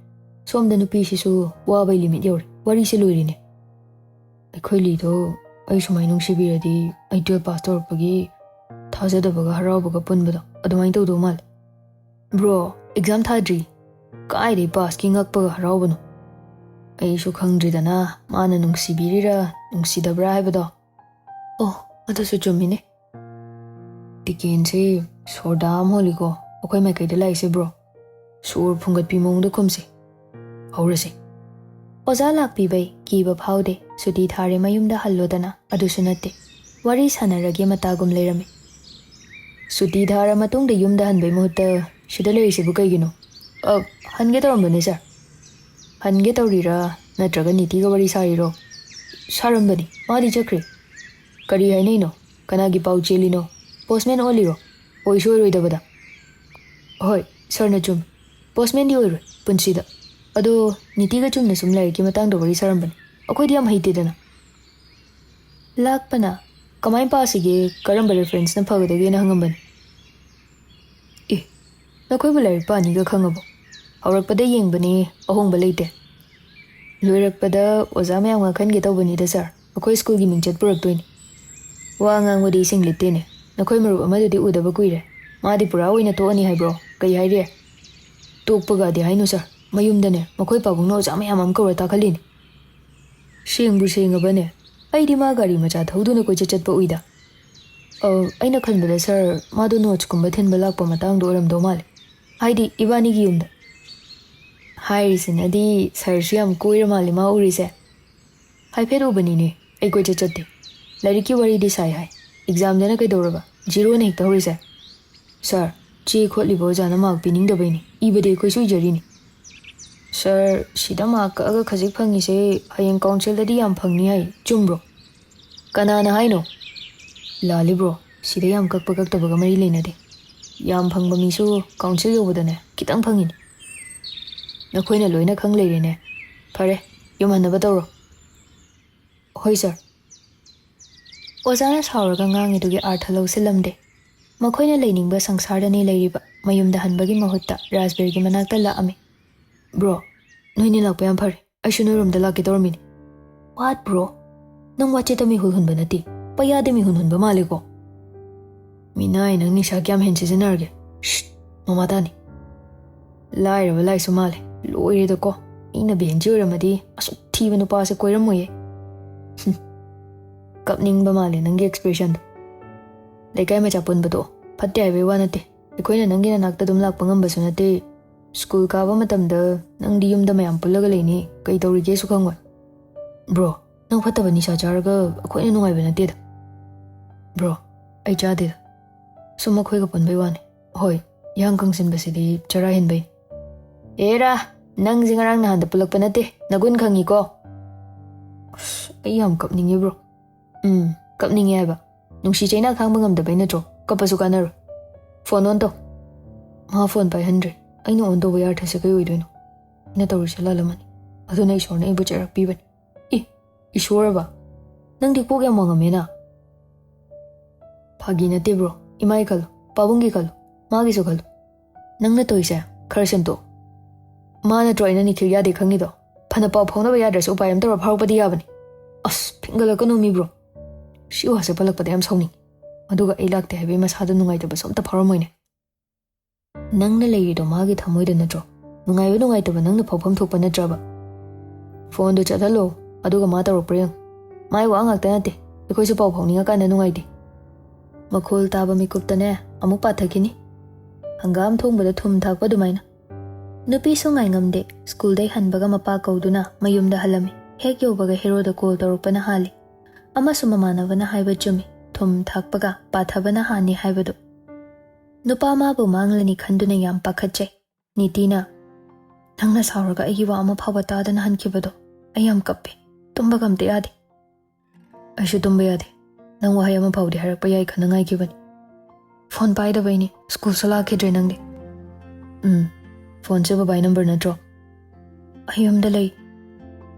ꯁꯣꯝꯗ ꯅꯨꯄꯤꯁꯤꯁꯨ ꯋꯥꯕꯩ ꯂꯤꯃꯤꯠ ꯌꯧꯔꯦ꯫ ꯋꯥꯔꯤꯁꯦ ꯂꯣꯏꯔꯤꯅꯦ꯫ ꯑꯩꯈꯣꯏ ꯂꯤꯗꯣ ꯑꯩ ꯁꯨꯃꯥꯏꯅ ꯅꯨꯡꯁꯤꯕꯤꯔꯗꯤ, ꯑꯩ ꯇꯨꯌꯦꯜꯞ ꯄꯥꯁ ꯇꯧꯔꯛꯄꯒꯤ ꯊꯥꯖꯗꯕꯒ ꯍꯔꯥꯎꯕꯒ ꯄꯨꯟꯕꯗꯣ ꯑꯗꯨꯃꯥꯏꯅ ꯇꯧꯗꯧ ꯃꯥꯜꯂꯦ꯫ ꯕ꯭ꯔꯣ, ꯑꯦꯛꯖꯥꯝ ꯊꯥꯗ꯭ꯔꯤ꯫ ꯀꯥꯏꯗꯩ ꯄꯥꯁꯀꯤ ꯉꯛꯄꯒ ꯍꯔꯥꯎꯕꯅꯣ? ꯑꯩꯁꯨ ꯈꯪꯗ꯭ꯔꯤꯗꯅ ꯃꯥꯅ ꯅꯨꯡꯁꯤꯕꯤꯔꯤꯔꯥ ꯅꯨꯡꯁꯤꯗꯕ꯭ꯔꯥ ꯍꯥꯏꯕꯗꯣ꯫ ꯑꯣ, ꯑꯗꯨꯁꯨ ꯆꯨꯝꯃꯤꯅꯦ꯫ ꯇꯤꯀꯦꯟꯁꯦ ꯁꯣꯔꯗꯥ ꯑꯃ ꯍꯣꯜꯂꯤꯀꯣ, ꯑꯩꯈꯣꯏ ꯃꯥꯏꯀꯩꯗ ꯂꯥꯛꯏꯁꯦ ꯕ꯭ꯔꯣ꯫ ꯁꯣꯔ ꯐꯨꯡꯒꯠꯄꯤ ꯃꯑꯣꯡꯗ ꯈꯨꯝꯁꯦ꯫ ꯍꯧꯔꯁꯦ꯫ ꯑꯣꯖꯥ ꯂꯥꯛꯄꯤꯕꯩ ꯀꯤꯕ ꯐꯥꯎꯗꯦ꯫ ꯁꯨꯇꯤ ꯊꯥꯔꯦ, ꯃꯌꯨꯝꯗ ꯍꯜꯂꯣꯗꯅ꯫ ꯑꯗꯨꯁꯨ ꯅꯠꯇꯦ꯫ ꯋꯥꯔꯤ ꯁꯥꯟꯅꯔꯒꯦ ꯃꯇꯥꯒꯨꯝ ꯂꯩꯔꯝꯃꯤ꯫ ꯁꯨꯇꯤ ꯊꯥꯔ ꯃꯇꯨꯡꯗ ꯌꯨꯝꯗ ꯍꯟꯕꯩ ꯃꯍꯨꯠꯇ ꯁꯤꯗ ꯂꯩꯔꯤꯁꯤꯕꯨ ꯀꯩꯒꯤꯅꯣ? ꯑ, ꯍꯟꯒꯦ ꯇꯧꯔꯝꯕꯅꯦ ꯁꯥꯔ꯫ ꯍꯟꯒꯦ ꯇꯧꯔꯤꯔꯥ ꯅꯠꯇ꯭ꯔꯒ ꯅꯤꯇꯤꯒ ꯋꯥꯔꯤ ꯁꯥꯔꯤꯔꯣ? ꯁꯥꯔꯝꯕꯅꯤ, ꯃꯥꯗꯤ ꯆꯠꯈ꯭ꯔꯦ꯫ ꯀꯔꯤ ꯍꯥꯏꯅꯩꯅꯣ? ꯀꯅꯥꯒꯤ ꯄꯥꯎ ꯆꯦꯜꯂꯤꯅꯣ? ꯄꯣꯁꯃꯦꯟ ꯑꯣꯜꯂꯤꯔꯣ? ꯑꯣꯏꯁꯨ ꯑꯣꯏꯔꯣꯏꯗꯕꯗ꯫ ꯍꯣꯏ, ꯁꯥꯔꯅ ꯆꯨꯝꯃꯤ꯫ ꯄꯣꯁꯃꯦꯟꯗꯤ ꯑꯣꯏꯔꯣꯏ ꯄꯨꯟꯁꯤꯗ꯫ ꯑꯗꯣ ꯅꯤꯇꯤꯒ ꯆꯨꯝꯅ ꯁꯨꯝ ꯂꯥꯏꯔꯤꯛꯀꯤ ꯃꯇꯥꯡꯗ ꯋꯥꯔꯤ ꯁꯥꯔꯝꯕꯅꯤ꯫ ꯑꯩꯈꯣꯏꯗꯤ ꯌꯥꯝ ꯍꯩꯇꯦꯗꯅ꯫ ꯂꯥꯛꯄꯅ ꯀꯃꯥꯏꯅ ꯄꯥꯁꯤꯒꯦ, ꯀꯔꯝꯕ ꯔꯦꯐꯔꯦꯟꯁꯅ ꯐꯒꯗꯒꯦꯅ ꯍꯪꯉꯝꯕꯅꯤ꯫ ꯑꯦ, ꯅꯈꯣꯏꯕꯨ ꯂꯥꯏꯔꯤꯛ ꯄꯥꯅꯤꯒ ꯈꯪꯉꯕꯣ? ꯍꯧꯔꯛꯄꯗ ꯌꯦꯡꯕꯅꯤ, ꯑꯍꯣꯡꯕ ꯂꯩꯇꯦ꯫ ꯂꯣꯏꯔꯛꯄꯗ ꯑꯣꯖꯥ ꯃꯌꯥꯝ ꯉꯥꯡꯍꯟꯒꯦ ꯇꯧꯕꯅꯤꯗ ꯁꯥꯔ, ꯑꯩꯈꯣꯏ ꯁ꯭ꯀꯨꯜꯒꯤ ꯃꯤꯡꯆꯠ ꯄꯨꯔꯛꯇꯣꯏꯅꯤ꯫ ꯋꯥ ꯉꯥꯡꯕꯗꯤ ꯏꯁꯤꯡ ꯂꯤꯠꯇꯦꯅꯦ꯫ ꯅꯈꯣꯏ ꯃꯔꯨꯞ ꯑꯃꯗꯨꯗꯤ ꯎꯗꯕ ꯀꯨꯏꯔꯦ꯫ ꯃꯥꯗꯤ ꯄꯨꯔꯥ ꯑꯣꯏꯅ ꯇꯣꯛꯑꯅꯤ ꯍꯥꯏꯕ꯭ꯔꯣ? ꯀꯩ ꯍꯥꯏꯔꯤ? ꯇꯣꯛꯄꯒꯗꯤ ꯍꯥꯏꯅꯨ ꯁꯥꯔ, ꯃꯌꯨꯝꯗꯅꯦ ꯃꯈꯣꯏ ꯄꯥꯕꯨꯡꯅ ꯑꯣꯖꯥ ꯃꯌꯥꯝ ꯑꯃ ꯀꯧꯔ ꯇꯥꯛꯍꯜꯂꯤꯅꯤ꯫ ꯁꯦꯡꯕꯨ ꯁꯦꯡꯉꯕꯅꯦ? ꯑꯩꯗꯤ ꯃꯥ ꯒꯥꯔꯤ ꯃꯆꯥ ꯊꯧꯗꯨꯅ ꯀꯣꯏꯆꯠ ꯆꯠꯄ ꯎꯏꯗ꯫ ꯑ, ꯑꯩꯅ ꯈꯟꯕꯗ ꯁꯥꯔ, ꯃꯥꯗꯣ ꯅꯣꯠꯁꯀꯨꯝꯕ ꯊꯤꯟꯕ ꯂꯥꯛꯄ ꯃꯇꯥꯡꯗ ꯑꯣꯏꯔꯝꯗꯧ ꯃꯥꯜꯂꯦ꯫ ꯍꯥꯏꯗꯤ ꯏꯕꯥꯅꯤꯒꯤ ꯌꯨꯝꯗ꯫ ꯍꯥꯏꯔꯤꯁꯤꯅꯗꯤ ꯁꯥꯔꯁꯨ ꯌꯥꯝ ꯀꯣꯏꯔ ꯃꯥꯜꯂꯦ ꯃꯥ ꯎꯔꯤꯁꯦ꯫ ꯍꯥꯏꯐꯦꯠ ꯎꯕꯅꯤꯅꯦ, ꯑꯩ ꯀꯣꯏꯆꯠ ꯆꯠꯇꯦ꯫ ꯂꯥꯏꯔꯤꯛꯀꯤ ꯋꯥꯔꯤꯗꯤ ꯁꯥꯏ ꯍꯥꯏ꯫ ꯑꯦꯛꯖꯥꯝꯗꯅ ꯀꯩꯗꯧꯔꯕ? ꯖꯤꯔꯣꯅ ꯍꯦꯛꯇ ꯍꯧꯔꯤꯁꯦ꯫ ꯁꯥꯔ, ꯆꯦ ꯈꯣꯠꯂꯤꯕ ꯑꯣꯖꯥꯅ ꯃꯥꯔꯛ ꯄꯤꯅꯤꯡꯗꯕꯩꯅꯦ꯫ ꯏꯕꯗꯤ ꯑꯩꯈꯣꯏꯁꯨ ꯏꯖꯔꯤꯅꯤ꯫ ꯁꯥꯔ, ꯁꯤꯗ ꯃꯥꯔꯛ ꯀꯛꯑꯒ ꯈꯖꯤꯛ ꯐꯪꯉꯤꯁꯦ ꯍꯌꯦꯡ ꯀꯥꯎꯟꯁꯤꯜꯗꯗꯤ ꯌꯥꯝ ꯐꯪꯅꯤ ꯍꯥꯏ꯫ ꯆꯨꯝꯕ꯭ꯔꯣ? ꯀꯅꯥꯅ ꯍꯥꯏꯅꯣ? ꯂꯥꯜꯂꯤꯕ꯭ꯔꯣ? ꯁꯤꯗ ꯌꯥꯝ ꯀꯛꯄ ꯀꯛꯇꯕꯒ ꯃꯔꯤ ꯂꯩꯅꯗꯦ꯫ ꯌꯥꯝ ꯐꯪꯕ ꯃꯤꯁꯨ ꯀꯥꯎꯟꯁꯤꯜ ꯌꯧꯕꯗꯅꯦ ꯈꯤꯇꯪ ꯐꯪꯉꯤꯅꯦ꯫ ꯅꯈꯣꯏꯅ ꯂꯣꯏꯅ ꯈꯪ ꯂꯩꯔꯦꯅꯦ꯫ ꯐꯔꯦ, ꯌꯨꯝꯍꯟꯅꯕ ꯇꯧꯔꯣ꯫ ꯍꯣꯏ ꯁꯥꯔ꯫ ꯑꯣꯖꯥꯅ ꯁꯥꯎꯔꯒ ꯉꯥꯡꯉꯤꯗꯨꯒꯤ ꯑꯥꯔꯊ ꯂꯧꯁꯤꯜꯂꯝꯗꯦ꯫ ꯃꯈꯣꯏꯅ ꯂꯩꯅꯤꯡꯕ ꯁꯪꯁꯥꯔꯗꯅꯤ ꯂꯩꯔꯤꯕ꯫ ꯃꯌꯨꯝꯗ ꯍꯟꯕꯒꯤ ꯃꯍꯨꯠꯇ ꯔꯥꯖꯕꯤꯔꯒꯤ ꯃꯅꯥꯛꯇ ꯂꯥꯛꯑꯝꯃꯤ꯫ "ꯕ꯭ꯔꯣ, ꯅꯣꯏꯅꯤ ꯂꯥꯛꯄ ꯌꯥꯝ ꯐꯔꯦ꯫ ꯑꯩꯁꯨ ꯅꯣꯏꯔꯣꯝꯗ ꯂꯥꯛꯀꯦ ꯇꯧꯔꯝꯃꯤꯅꯤ꯫" "ꯋꯥꯠ ꯕ꯭ꯔꯣ? ꯅꯪ ꯋꯥꯆꯦꯠꯇ ꯃꯤꯍꯨꯜ ꯍꯨꯟꯕ ꯅꯠꯇꯦ, ꯄꯩꯌꯥꯗ ꯃꯤꯍꯨꯜ ꯍꯨꯟꯕ ꯃꯥꯜꯂꯦꯀꯣ?" "ꯃꯤꯅꯥꯏ, ꯅꯪ ꯅꯤꯁꯥ ꯀꯌꯥꯝ ꯍꯦꯟ ꯁꯤꯖꯤꯟꯅꯔꯒꯦ?" "ꯁ꯭ꯁ, ꯃꯃꯥ ꯇꯥꯅꯤ꯫ ꯂꯥꯏꯔꯕ ꯂꯥꯏꯁꯨ ꯃꯥꯜꯂꯦ꯫ ꯂꯣꯏꯔꯦꯗꯀꯣ꯫ ꯃꯤꯅ ꯕꯦꯟꯖꯤ ꯑꯣꯏꯔꯝꯃꯗꯤ ꯑꯁꯨꯛ ꯊꯤꯕ ꯅꯨꯄꯥꯁꯦ ꯀꯣꯏꯔꯝꯃꯣꯏꯌꯦ꯫" "ꯍꯨꯝ, ꯀꯞꯅꯤꯡꯕ ꯃꯥꯜꯂꯦ ꯅꯪꯒꯤ ꯑꯦꯛꯁꯄ꯭ꯔꯦꯁꯟꯗꯣ꯫ ꯂꯩꯀꯥꯏ ꯃꯆꯥ ꯄꯨꯟꯕꯗꯣ ꯐꯠꯇꯦ ꯍꯥꯏꯕꯩ ꯋꯥ ꯅꯠꯇꯦ꯫ ꯑꯩꯈꯣꯏꯅ ꯅꯪꯒꯤ ꯅꯅꯥꯛꯇ ꯑꯗꯨꯝ ꯂꯥꯛꯄ ꯉꯝꯕꯁꯨ ꯅꯠꯇꯦ꯫ ꯁ꯭ꯀꯨꯜ ꯀꯥꯕ ꯃꯇꯝꯗ ꯅꯪꯗꯤ ꯌꯨꯝꯗ ꯃꯌꯥꯝ ꯄꯨꯜꯂꯒ ꯂꯩꯅꯤ, ꯀꯩ ꯇꯧꯔꯤꯒꯦꯁꯨ ꯈꯪꯉꯣꯏ꯫" "ꯕ꯭ꯔꯣ, ꯅꯪ ꯐꯠꯇꯕ ꯅꯤꯁꯥ ꯆꯥꯔꯒ ꯑꯩꯈꯣꯏꯅ ꯅꯨꯡꯉꯥꯏꯕ ꯅꯠꯇꯦꯗ꯫" "ꯕ꯭ꯔꯣ, ꯑꯩ ꯆꯥꯗꯦꯗ꯫ ꯁꯨꯝ ꯑꯩꯈꯣꯏꯒ ꯄꯨꯟꯕꯩ ꯋꯥꯅꯤ꯫ ꯍꯣꯏ, ꯏꯌꯥꯡ ꯀꯪꯁꯤꯟꯕꯁꯤꯗꯤ ꯆꯔꯥ ꯍꯦꯟꯕꯩꯅꯤ꯫" "ꯑꯦꯔꯥ, ꯅꯪꯁꯦ ꯉꯔꯥꯡ ꯅꯍꯥꯟꯗ ꯄꯨꯜꯂꯛꯄ ꯅꯠꯇꯦ, ꯅꯒꯨꯟ ꯈꯪꯉꯤꯀꯣ꯫" "ꯑꯁ, ꯑꯩ ꯌꯥꯝ ꯀꯞꯅꯤꯡꯉꯦ ꯕ꯭ꯔꯣ꯫" "ꯎꯝ, ꯀꯞꯅꯤꯡꯉꯦ ꯍꯥꯏꯕ꯫ ꯅꯨꯡꯁꯤ ꯆꯩꯅ ꯈꯥꯡꯕ ꯉꯝꯗꯕꯩ ꯅꯠꯇ꯭ꯔꯣ? ꯀꯞꯄꯁꯨ ꯀꯥꯟꯅꯔꯣꯏ꯫ ꯐꯣꯟ ꯑꯣꯟ ꯇꯧ꯫" "ꯃꯥ ꯐꯣꯟ ꯄꯥꯏꯍꯟꯗ꯭ꯔꯦ꯫ ꯑꯩꯅ ꯑꯣꯟ ꯇꯧꯕ ꯌꯥꯗ꯭ꯔꯤꯁꯦ ꯀꯩ ꯑꯣꯏꯗꯣꯏꯅꯣ? ꯑꯩꯅ ꯇꯧꯔꯤꯁꯦ ꯂꯥꯜꯂꯝꯃꯅꯤ꯫ ꯑꯗꯨꯅ ꯏꯁꯣꯔꯅ ꯑꯩꯕꯨ ꯆꯩꯔꯛꯄꯤꯕꯅꯤ꯫" "ꯏ, ꯏꯁꯣꯔꯕ? ꯅꯪꯗꯤ ꯀꯣꯛ ꯌꯥꯝ ꯋꯥꯡꯉꯝꯃꯦꯅ꯫" "ꯐꯥꯒꯤ ꯅꯠꯇꯦ ꯕ꯭ꯔꯣ꯫ ꯏꯃꯥꯒꯤ ꯈꯜꯂꯣ, ꯄꯥꯕꯨꯡꯒꯤ ꯈꯜꯂꯣ, ꯃꯥꯒꯤꯁꯨ ꯈꯜꯂꯣ꯫ ꯅꯪꯅ ꯇꯧꯔꯤꯁꯦ ꯈꯔ ꯁꯦꯝꯗꯣꯛꯑꯣ꯫ ꯃꯥ ꯅꯠꯇ꯭ꯔꯣ ꯑꯩꯅ ꯅꯤꯈꯤꯜ ꯌꯥꯗꯦ ꯈꯪꯉꯤꯗꯣ? ꯐꯅ ꯄꯥꯎ ꯐꯥꯎꯅꯕ ꯌꯥꯗ꯭ꯔꯁꯨ ꯎꯄꯥꯏ ꯑꯃ ꯇꯧꯔ ꯐꯥꯎꯔꯛꯄꯗꯤ ꯌꯥꯕꯅꯤ꯫" "ꯑꯁ, ꯐꯤꯡꯒꯠꯂꯛꯀꯅꯨ ꯃꯤ ꯕ꯭ꯔꯣ꯫ ꯁꯤ ꯋꯥꯁꯦ ꯄꯜꯂꯛꯄꯗ ꯌꯥꯝ ꯁꯥꯎꯅꯤꯡꯉꯤ꯫ ꯑꯗꯨꯒ ꯑꯩ ꯂꯥꯛꯇꯦ ꯍꯥꯏꯕꯒꯤ ꯃꯁꯥꯗ ꯅꯨꯡꯉꯥꯏꯇꯕꯁꯨ ꯑꯝꯇ ꯐꯥꯎꯔꯝꯃꯣꯏꯅꯦ꯫" "ꯅꯪꯅ ꯂꯩꯔꯤꯗꯣ ꯃꯥꯒꯤ ꯊꯃꯣꯏꯗ ꯅꯠꯇ꯭ꯔꯣ? ꯅꯨꯡꯉꯥꯏꯕ ꯅꯨꯡꯉꯥꯏꯇꯕ ꯅꯪꯅ ꯐꯥꯎꯐꯝ ꯊꯣꯛꯄ ꯅꯠꯇ꯭ꯔꯕ?" "ꯐꯣꯟꯗꯣ ꯆꯠꯍꯜꯂꯣ, ꯑꯗꯨꯒ ꯃꯥ ꯇꯧꯔꯛꯄ꯭ꯔꯥ ꯌꯦꯡꯉꯨ꯫ ꯃꯥꯏ ꯋꯥ ꯉꯥꯛꯇ ꯅꯠꯇꯦ, ꯑꯩꯈꯣꯏꯁꯨ ꯄꯥꯎ ꯐꯥꯎꯅꯤꯡꯉꯀꯥꯟꯗ ꯅꯨꯡꯉꯥꯏꯇꯦ꯫" ꯃꯈꯣꯜ ꯇꯥꯕ ꯃꯤꯀꯨꯞꯇꯅꯦ ꯑꯃꯨꯛ ꯄꯥꯊꯈꯤꯅꯤ꯫ ꯍꯪꯒꯥꯝ ꯊꯣꯡꯕꯗ ꯊꯨꯝ ꯊꯥꯛꯄ ꯑꯗꯨꯃꯥꯏꯅ꯫ ꯅꯨꯄꯤꯁꯨ ꯉꯥꯏꯉꯝꯗꯦ, ꯁ꯭ꯀꯨꯜꯗꯩ ꯍꯟꯕꯒ ꯃꯄꯥ ꯀꯧꯗꯨꯅ ꯃꯌꯨꯝꯗ ꯍꯜꯂꯝꯃꯤ꯫ ꯍꯦꯛ ꯌꯧꯕꯒ ꯍꯦꯔꯣꯗ ꯀꯣꯜ ꯇꯧꯔꯛꯄꯅ ꯍꯥꯜꯂꯤ꯫ ꯑꯃꯁꯨ ꯃꯃꯥꯟꯅꯕꯅ ꯍꯥꯏꯕ ꯆꯨꯝꯃꯤ, ꯊꯨꯝ ꯊꯥꯛꯄꯒ ꯄꯥꯊꯕꯅ ꯍꯥꯟꯅꯤ ꯍꯥꯏꯕꯗꯨ꯫ ꯅꯨꯄꯥ ꯃꯥꯕꯨ ꯃꯥꯡꯂꯅꯤ ꯈꯟꯗꯨꯅ ꯌꯥꯝ ꯄꯥꯈꯠꯆꯩ꯫ ꯅꯤꯇꯤꯅ, "ꯅꯪꯅ ꯁꯥꯎꯔꯒ ꯑꯩꯒꯤ ꯋꯥ ꯑꯃ ꯐꯥꯎꯕ ꯇꯥꯗꯅ ꯍꯟꯈꯤꯕꯗꯣ ꯑꯩ ꯌꯥꯝ ꯀꯞꯄꯦ꯫ ꯇꯨꯝꯕꯒ ꯑꯝꯇ ꯌꯥꯗꯦ꯫" "ꯑꯩꯁꯨ ꯇꯨꯝꯕ ꯌꯥꯗꯦ꯫ ꯅꯪ ꯋꯥꯍꯩ ꯑꯃ ꯐꯥꯎꯗꯤ ꯍꯥꯏꯔꯛꯄ ꯌꯥꯏ ꯈꯟꯅ ꯉꯥꯏꯈꯤꯕꯅꯤ꯫ ꯐꯣꯟ ꯄꯥꯏꯗꯕꯩꯅꯤ꯫ ꯁ꯭ꯀꯨꯜꯁꯨ ꯂꯥꯛꯈꯤꯗ꯭ꯔꯦ ꯅꯪꯗꯤ꯫ ꯎꯝ, ꯐꯣꯟꯁꯦ ꯕꯕꯥꯏ ꯅꯝꯕꯔ ꯅꯠꯇ꯭ꯔꯣ? ꯑꯩ ꯌꯨꯝꯗ ꯂꯩ꯫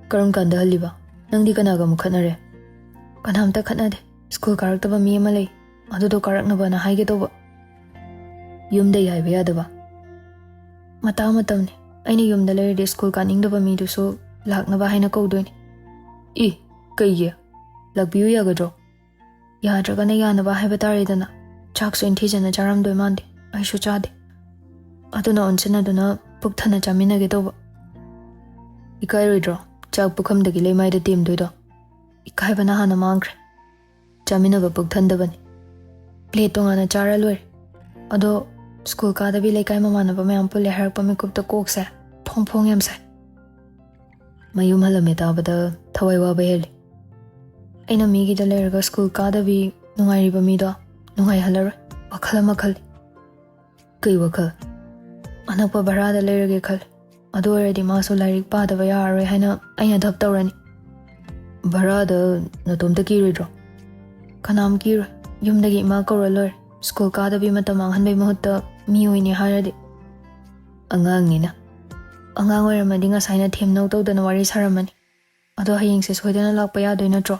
ꯀꯔꯝ ꯀꯥꯟꯗ ꯍꯜꯂꯤꯕ? ꯅꯪꯗꯤ ꯀꯅꯥꯒ ꯑꯃꯨꯛ ꯈꯠꯅꯔꯦ? ꯀꯅꯥꯝꯇ ꯈꯠꯅꯗꯦ꯫ ꯁ꯭ꯀꯨꯜ ꯀꯥꯔꯛꯇꯕ ꯃꯤ ꯑꯃ ꯂꯩ, ꯑꯗꯨꯗꯣ ꯀꯥꯔꯛꯅꯕꯅ ꯍꯥꯏꯒꯦ ꯇꯧꯕ꯫ ꯌꯨꯝꯗꯩ ꯍꯥꯏꯕ ꯌꯥꯗꯕ? ꯃꯇꯥꯡ ꯃꯇꯝꯅꯤ꯫ ꯑꯩꯅ ꯌꯨꯝꯗ ꯂꯩꯔꯗꯤ ꯁ꯭ꯀꯨꯜ ꯀꯥꯅꯤꯡꯗꯕ ꯃꯤꯗꯨꯁꯨ ꯂꯥꯛꯅꯕ ꯍꯥꯏꯅ ꯀꯧꯗꯣꯏꯅꯤ꯫ ꯏ, ꯀꯩꯒꯤ? ꯂꯥꯛꯄꯤꯌꯨ ꯌꯥꯒꯗ꯭ꯔꯣ? ꯌꯥꯗ꯭ꯔꯒꯅ ꯌꯥꯅꯕ ꯍꯥꯏꯕ ꯇꯥꯔꯦꯗꯅ꯫ ꯆꯥꯛꯁꯨ ꯏꯟꯊꯤꯖꯅ ꯆꯥꯔꯝꯗꯣꯏ ꯃꯥꯟꯗꯦ, ꯑꯩꯁꯨ ꯆꯥꯗꯦ꯫ ꯑꯗꯨꯅ ꯑꯣꯟꯁꯤꯟꯅꯗꯨꯅ ꯄꯨꯛ ꯊꯟꯅ ꯆꯥꯃꯤꯟꯅꯒꯦ ꯇꯧꯕ꯫ ꯏꯀꯥꯏꯔꯣꯏꯗ꯭ꯔꯣ ꯆꯥꯛ ꯄꯨꯈꯝꯗꯒꯤ ꯂꯩꯃꯥꯏꯗ ꯇꯦꯝꯗꯣꯏꯗꯣ? ꯏꯀꯥꯏꯕꯅ ꯍꯥꯟꯅ ꯃꯥꯡꯈ꯭ꯔꯦ꯫ ꯆꯥꯃꯤꯟꯅꯕ ꯄꯨꯛ ꯊꯟꯗꯕꯅꯤ꯫ ꯄ꯭ꯂꯦꯠ ꯇꯣꯉꯥꯟꯅ ꯆꯥꯔ ꯂꯣꯏꯔꯦ꯫ ꯑꯗꯣ ꯁ꯭ꯀꯨꯜ ꯀꯥꯗꯕꯤ ꯂꯩꯀꯥꯏ ꯃꯃꯥꯟꯅꯕ ꯃꯌꯥꯝ ꯄꯨꯜꯂꯦ ꯍꯥꯏꯔꯛꯄ ꯃꯤꯀꯨꯞꯇ ꯀꯣꯛꯁꯦ ꯐꯣꯡ ꯐꯣꯡ ꯌꯥꯝ ꯁꯥꯏ꯫ ꯃꯌꯨꯝ ꯍꯜꯂꯝꯃꯦ ꯇꯥꯕꯗ ꯊꯋꯥꯏ ꯋꯥꯕ ꯍꯦꯜꯂꯤ꯫ ꯑꯩꯅ ꯃꯤꯒꯤꯗ ꯂꯩꯔꯒ ꯁ꯭ꯀꯨꯜ ꯀꯥꯗꯕꯤ ꯅꯨꯡꯉꯥꯏꯔꯤꯕ ꯃꯤꯗꯣ ꯅꯨꯡꯉꯥꯏꯍꯜꯂꯔꯣꯏ꯫ ꯋꯥꯈꯜ ꯑꯃ ꯈꯜꯂꯤ꯫ ꯀꯩ ꯋꯥꯈꯜ? ꯑꯅꯛꯄ ꯚꯔꯥꯗ ꯂꯩꯔꯒꯦ ꯈꯜꯂꯤ꯫ ꯑꯗꯨ ꯑꯣꯏꯔꯗꯤ ꯃꯥꯁꯨ ꯂꯥꯏꯔꯤꯛ ꯄꯥꯗꯕ ꯌꯥꯔꯔꯣꯏ ꯍꯥꯏꯅ ꯑꯩꯅ ꯙꯞ ꯇꯧꯔꯅꯤ꯫ ꯚꯔꯥꯗ ꯅꯇꯣꯝꯇ ꯀꯤꯔꯣꯏꯗ꯭ꯔꯣ? ꯀꯅꯥꯝ ꯀꯤꯔꯣꯏ꯫ ꯌꯨꯝꯗꯒꯤ ꯏꯃꯥ ꯀꯧꯔ ꯂꯣꯏꯔꯦ꯫ ꯁ꯭ꯀꯨꯜ ꯀꯥꯗꯕꯤ ꯃꯇꯝ ꯃꯥꯡꯍꯟꯕꯩ ꯃꯍꯨꯠꯇ ꯃꯤ ꯑꯣꯏꯅꯤ ꯍꯥꯏꯔꯗꯤ꯫ ꯑꯉꯥꯡꯅꯤꯅ꯫ ꯑꯉꯥꯡ ꯑꯣꯏꯔꯝꯃꯗꯤ ꯉꯁꯥꯏꯅ ꯊꯦꯝꯅꯧ ꯇꯧꯗꯅ ꯋꯥꯔꯤ ꯁꯥꯔꯝꯃꯅꯤ꯫ ꯑꯗꯣ ꯍꯌꯦꯡꯁꯦ ꯁꯣꯏꯗꯅ ꯂꯥꯛꯄ ꯌꯥꯗꯣꯏ ꯅꯠꯇ꯭ꯔꯣ?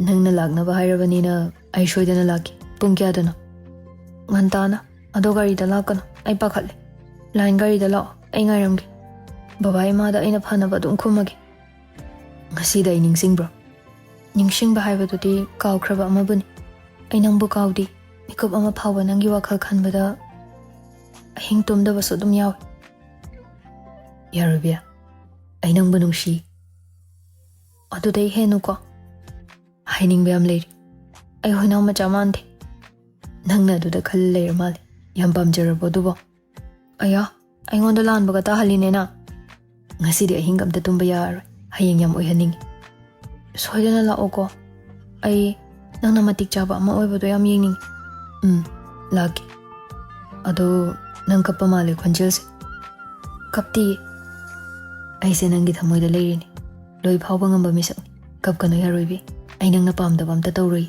ꯅꯪꯅ ꯂꯥꯛꯅꯕ ꯍꯥꯏꯔꯕꯅꯤꯅ ꯑꯩ ꯁꯣꯏꯗꯅ ꯂꯥꯛꯀꯦ꯫ ꯄꯨꯡ ꯀꯌꯥꯗꯅꯣ? ꯉꯟꯇꯥꯅ꯫ ꯑꯗꯣ ꯒꯥꯔꯤꯗ ꯂꯥꯛꯀꯅꯨ, ꯑꯩ ꯄꯥꯈꯠꯂꯦ꯫ ꯂꯥꯏꯟ ꯒꯥꯔꯤꯗ ꯂꯥꯛꯑꯣ, ꯑꯩ ꯉꯥꯏꯔꯝꯒꯦ꯫ ꯕꯕꯥ ꯏꯃꯥꯗ ꯑꯩꯅ ꯐꯅꯕ ꯑꯗꯨꯝ ꯈꯨꯝꯃꯒꯦ꯫ ꯉꯁꯤꯗ ꯑꯩ ꯅꯤꯡꯁꯤꯡꯕ꯭ꯔꯣ? ꯅꯤꯡꯁꯤꯡꯕ ꯍꯥꯏꯕꯗꯨꯗꯤ ꯀꯥꯎꯈ꯭ꯔꯕ ꯑꯃꯕꯨꯅꯤ꯫ ꯑꯩ ꯅꯪꯕꯨ ꯀꯥꯎꯗꯦ꯫ ꯃꯤꯀꯨꯞ ꯑꯃ ꯐꯥꯎꯕ ꯅꯪꯒꯤ ꯋꯥꯈꯜ ꯈꯟꯕꯗ ꯑꯍꯤꯡ ꯇꯨꯝꯗꯕꯁꯨ ꯑꯗꯨꯝ ꯌꯥꯎꯏ꯫ ꯌꯥꯔꯣꯏꯕꯤ, ꯑꯩ ꯅꯪꯕꯨ ꯅꯨꯡꯁꯤ꯫ ꯑꯗꯨꯗꯩ ꯍꯦꯟꯅꯀꯣ? ꯍꯥꯏꯅꯤꯡꯕ ꯌꯥꯝ ꯂꯩꯔꯤ꯫ ꯑꯩ ꯍꯨꯏꯅꯥꯎ ꯃꯆꯥ ꯃꯥꯟꯗꯦ꯫ ꯅꯪꯅ ꯑꯗꯨꯗ ꯈꯜꯂ ꯂꯩꯔ ꯃꯥꯜꯂꯦ꯫ ꯌꯥꯝ ꯄꯥꯝꯖꯔꯕꯣ ꯑꯗꯨꯕꯣ? ꯑꯌꯥ, ꯑꯩꯉꯣꯟꯗ ꯂꯥꯟꯕꯒ ꯇꯥꯍꯜꯂꯤꯅꯦ ꯅꯪ꯫ ꯉꯁꯤꯗꯤ ꯑꯍꯤꯡꯒ ꯑꯝꯇ ꯇꯨꯝꯕ ꯌꯥꯔꯔꯣꯏ꯫ ꯍꯌꯦꯡ ꯌꯥꯝ ꯑꯣꯏꯍꯟꯅꯤꯡꯉꯤ꯫ ꯁꯣꯏꯗꯅ ꯂꯥꯛꯑꯣꯀꯣ꯫ ꯑꯩ ꯅꯪꯅ ꯃꯇꯤꯛ ꯆꯥꯕ ꯑꯃ ꯑꯣꯏꯕꯗꯣ ꯌꯥꯝ ꯌꯦꯡꯅꯤꯡꯉꯤ꯫ ꯎꯝ, ꯂꯥꯛꯀꯦ꯫ ꯑꯗꯣ ꯅꯪ ꯀꯞꯄ ꯃꯥꯜꯂꯦ ꯈꯣꯟꯖꯦꯜꯁꯦ꯫ ꯀꯞꯇꯤꯌꯦ꯫ ꯑꯩꯁꯦ ꯅꯪꯒꯤ ꯊꯃꯣꯏꯗ ꯂꯩꯔꯤꯅꯤ꯫ ꯂꯣꯏ ꯐꯥꯎꯕ ꯉꯝꯕ ꯃꯤꯁꯛꯅꯤ꯫ ꯀꯞꯀꯅꯨ ꯌꯥꯔꯣꯏꯕꯤ꯫ ꯑꯩ ꯅꯪꯅ ꯄꯥꯝꯗꯕ ꯑꯝꯇ ꯇꯧꯔꯣꯏ꯫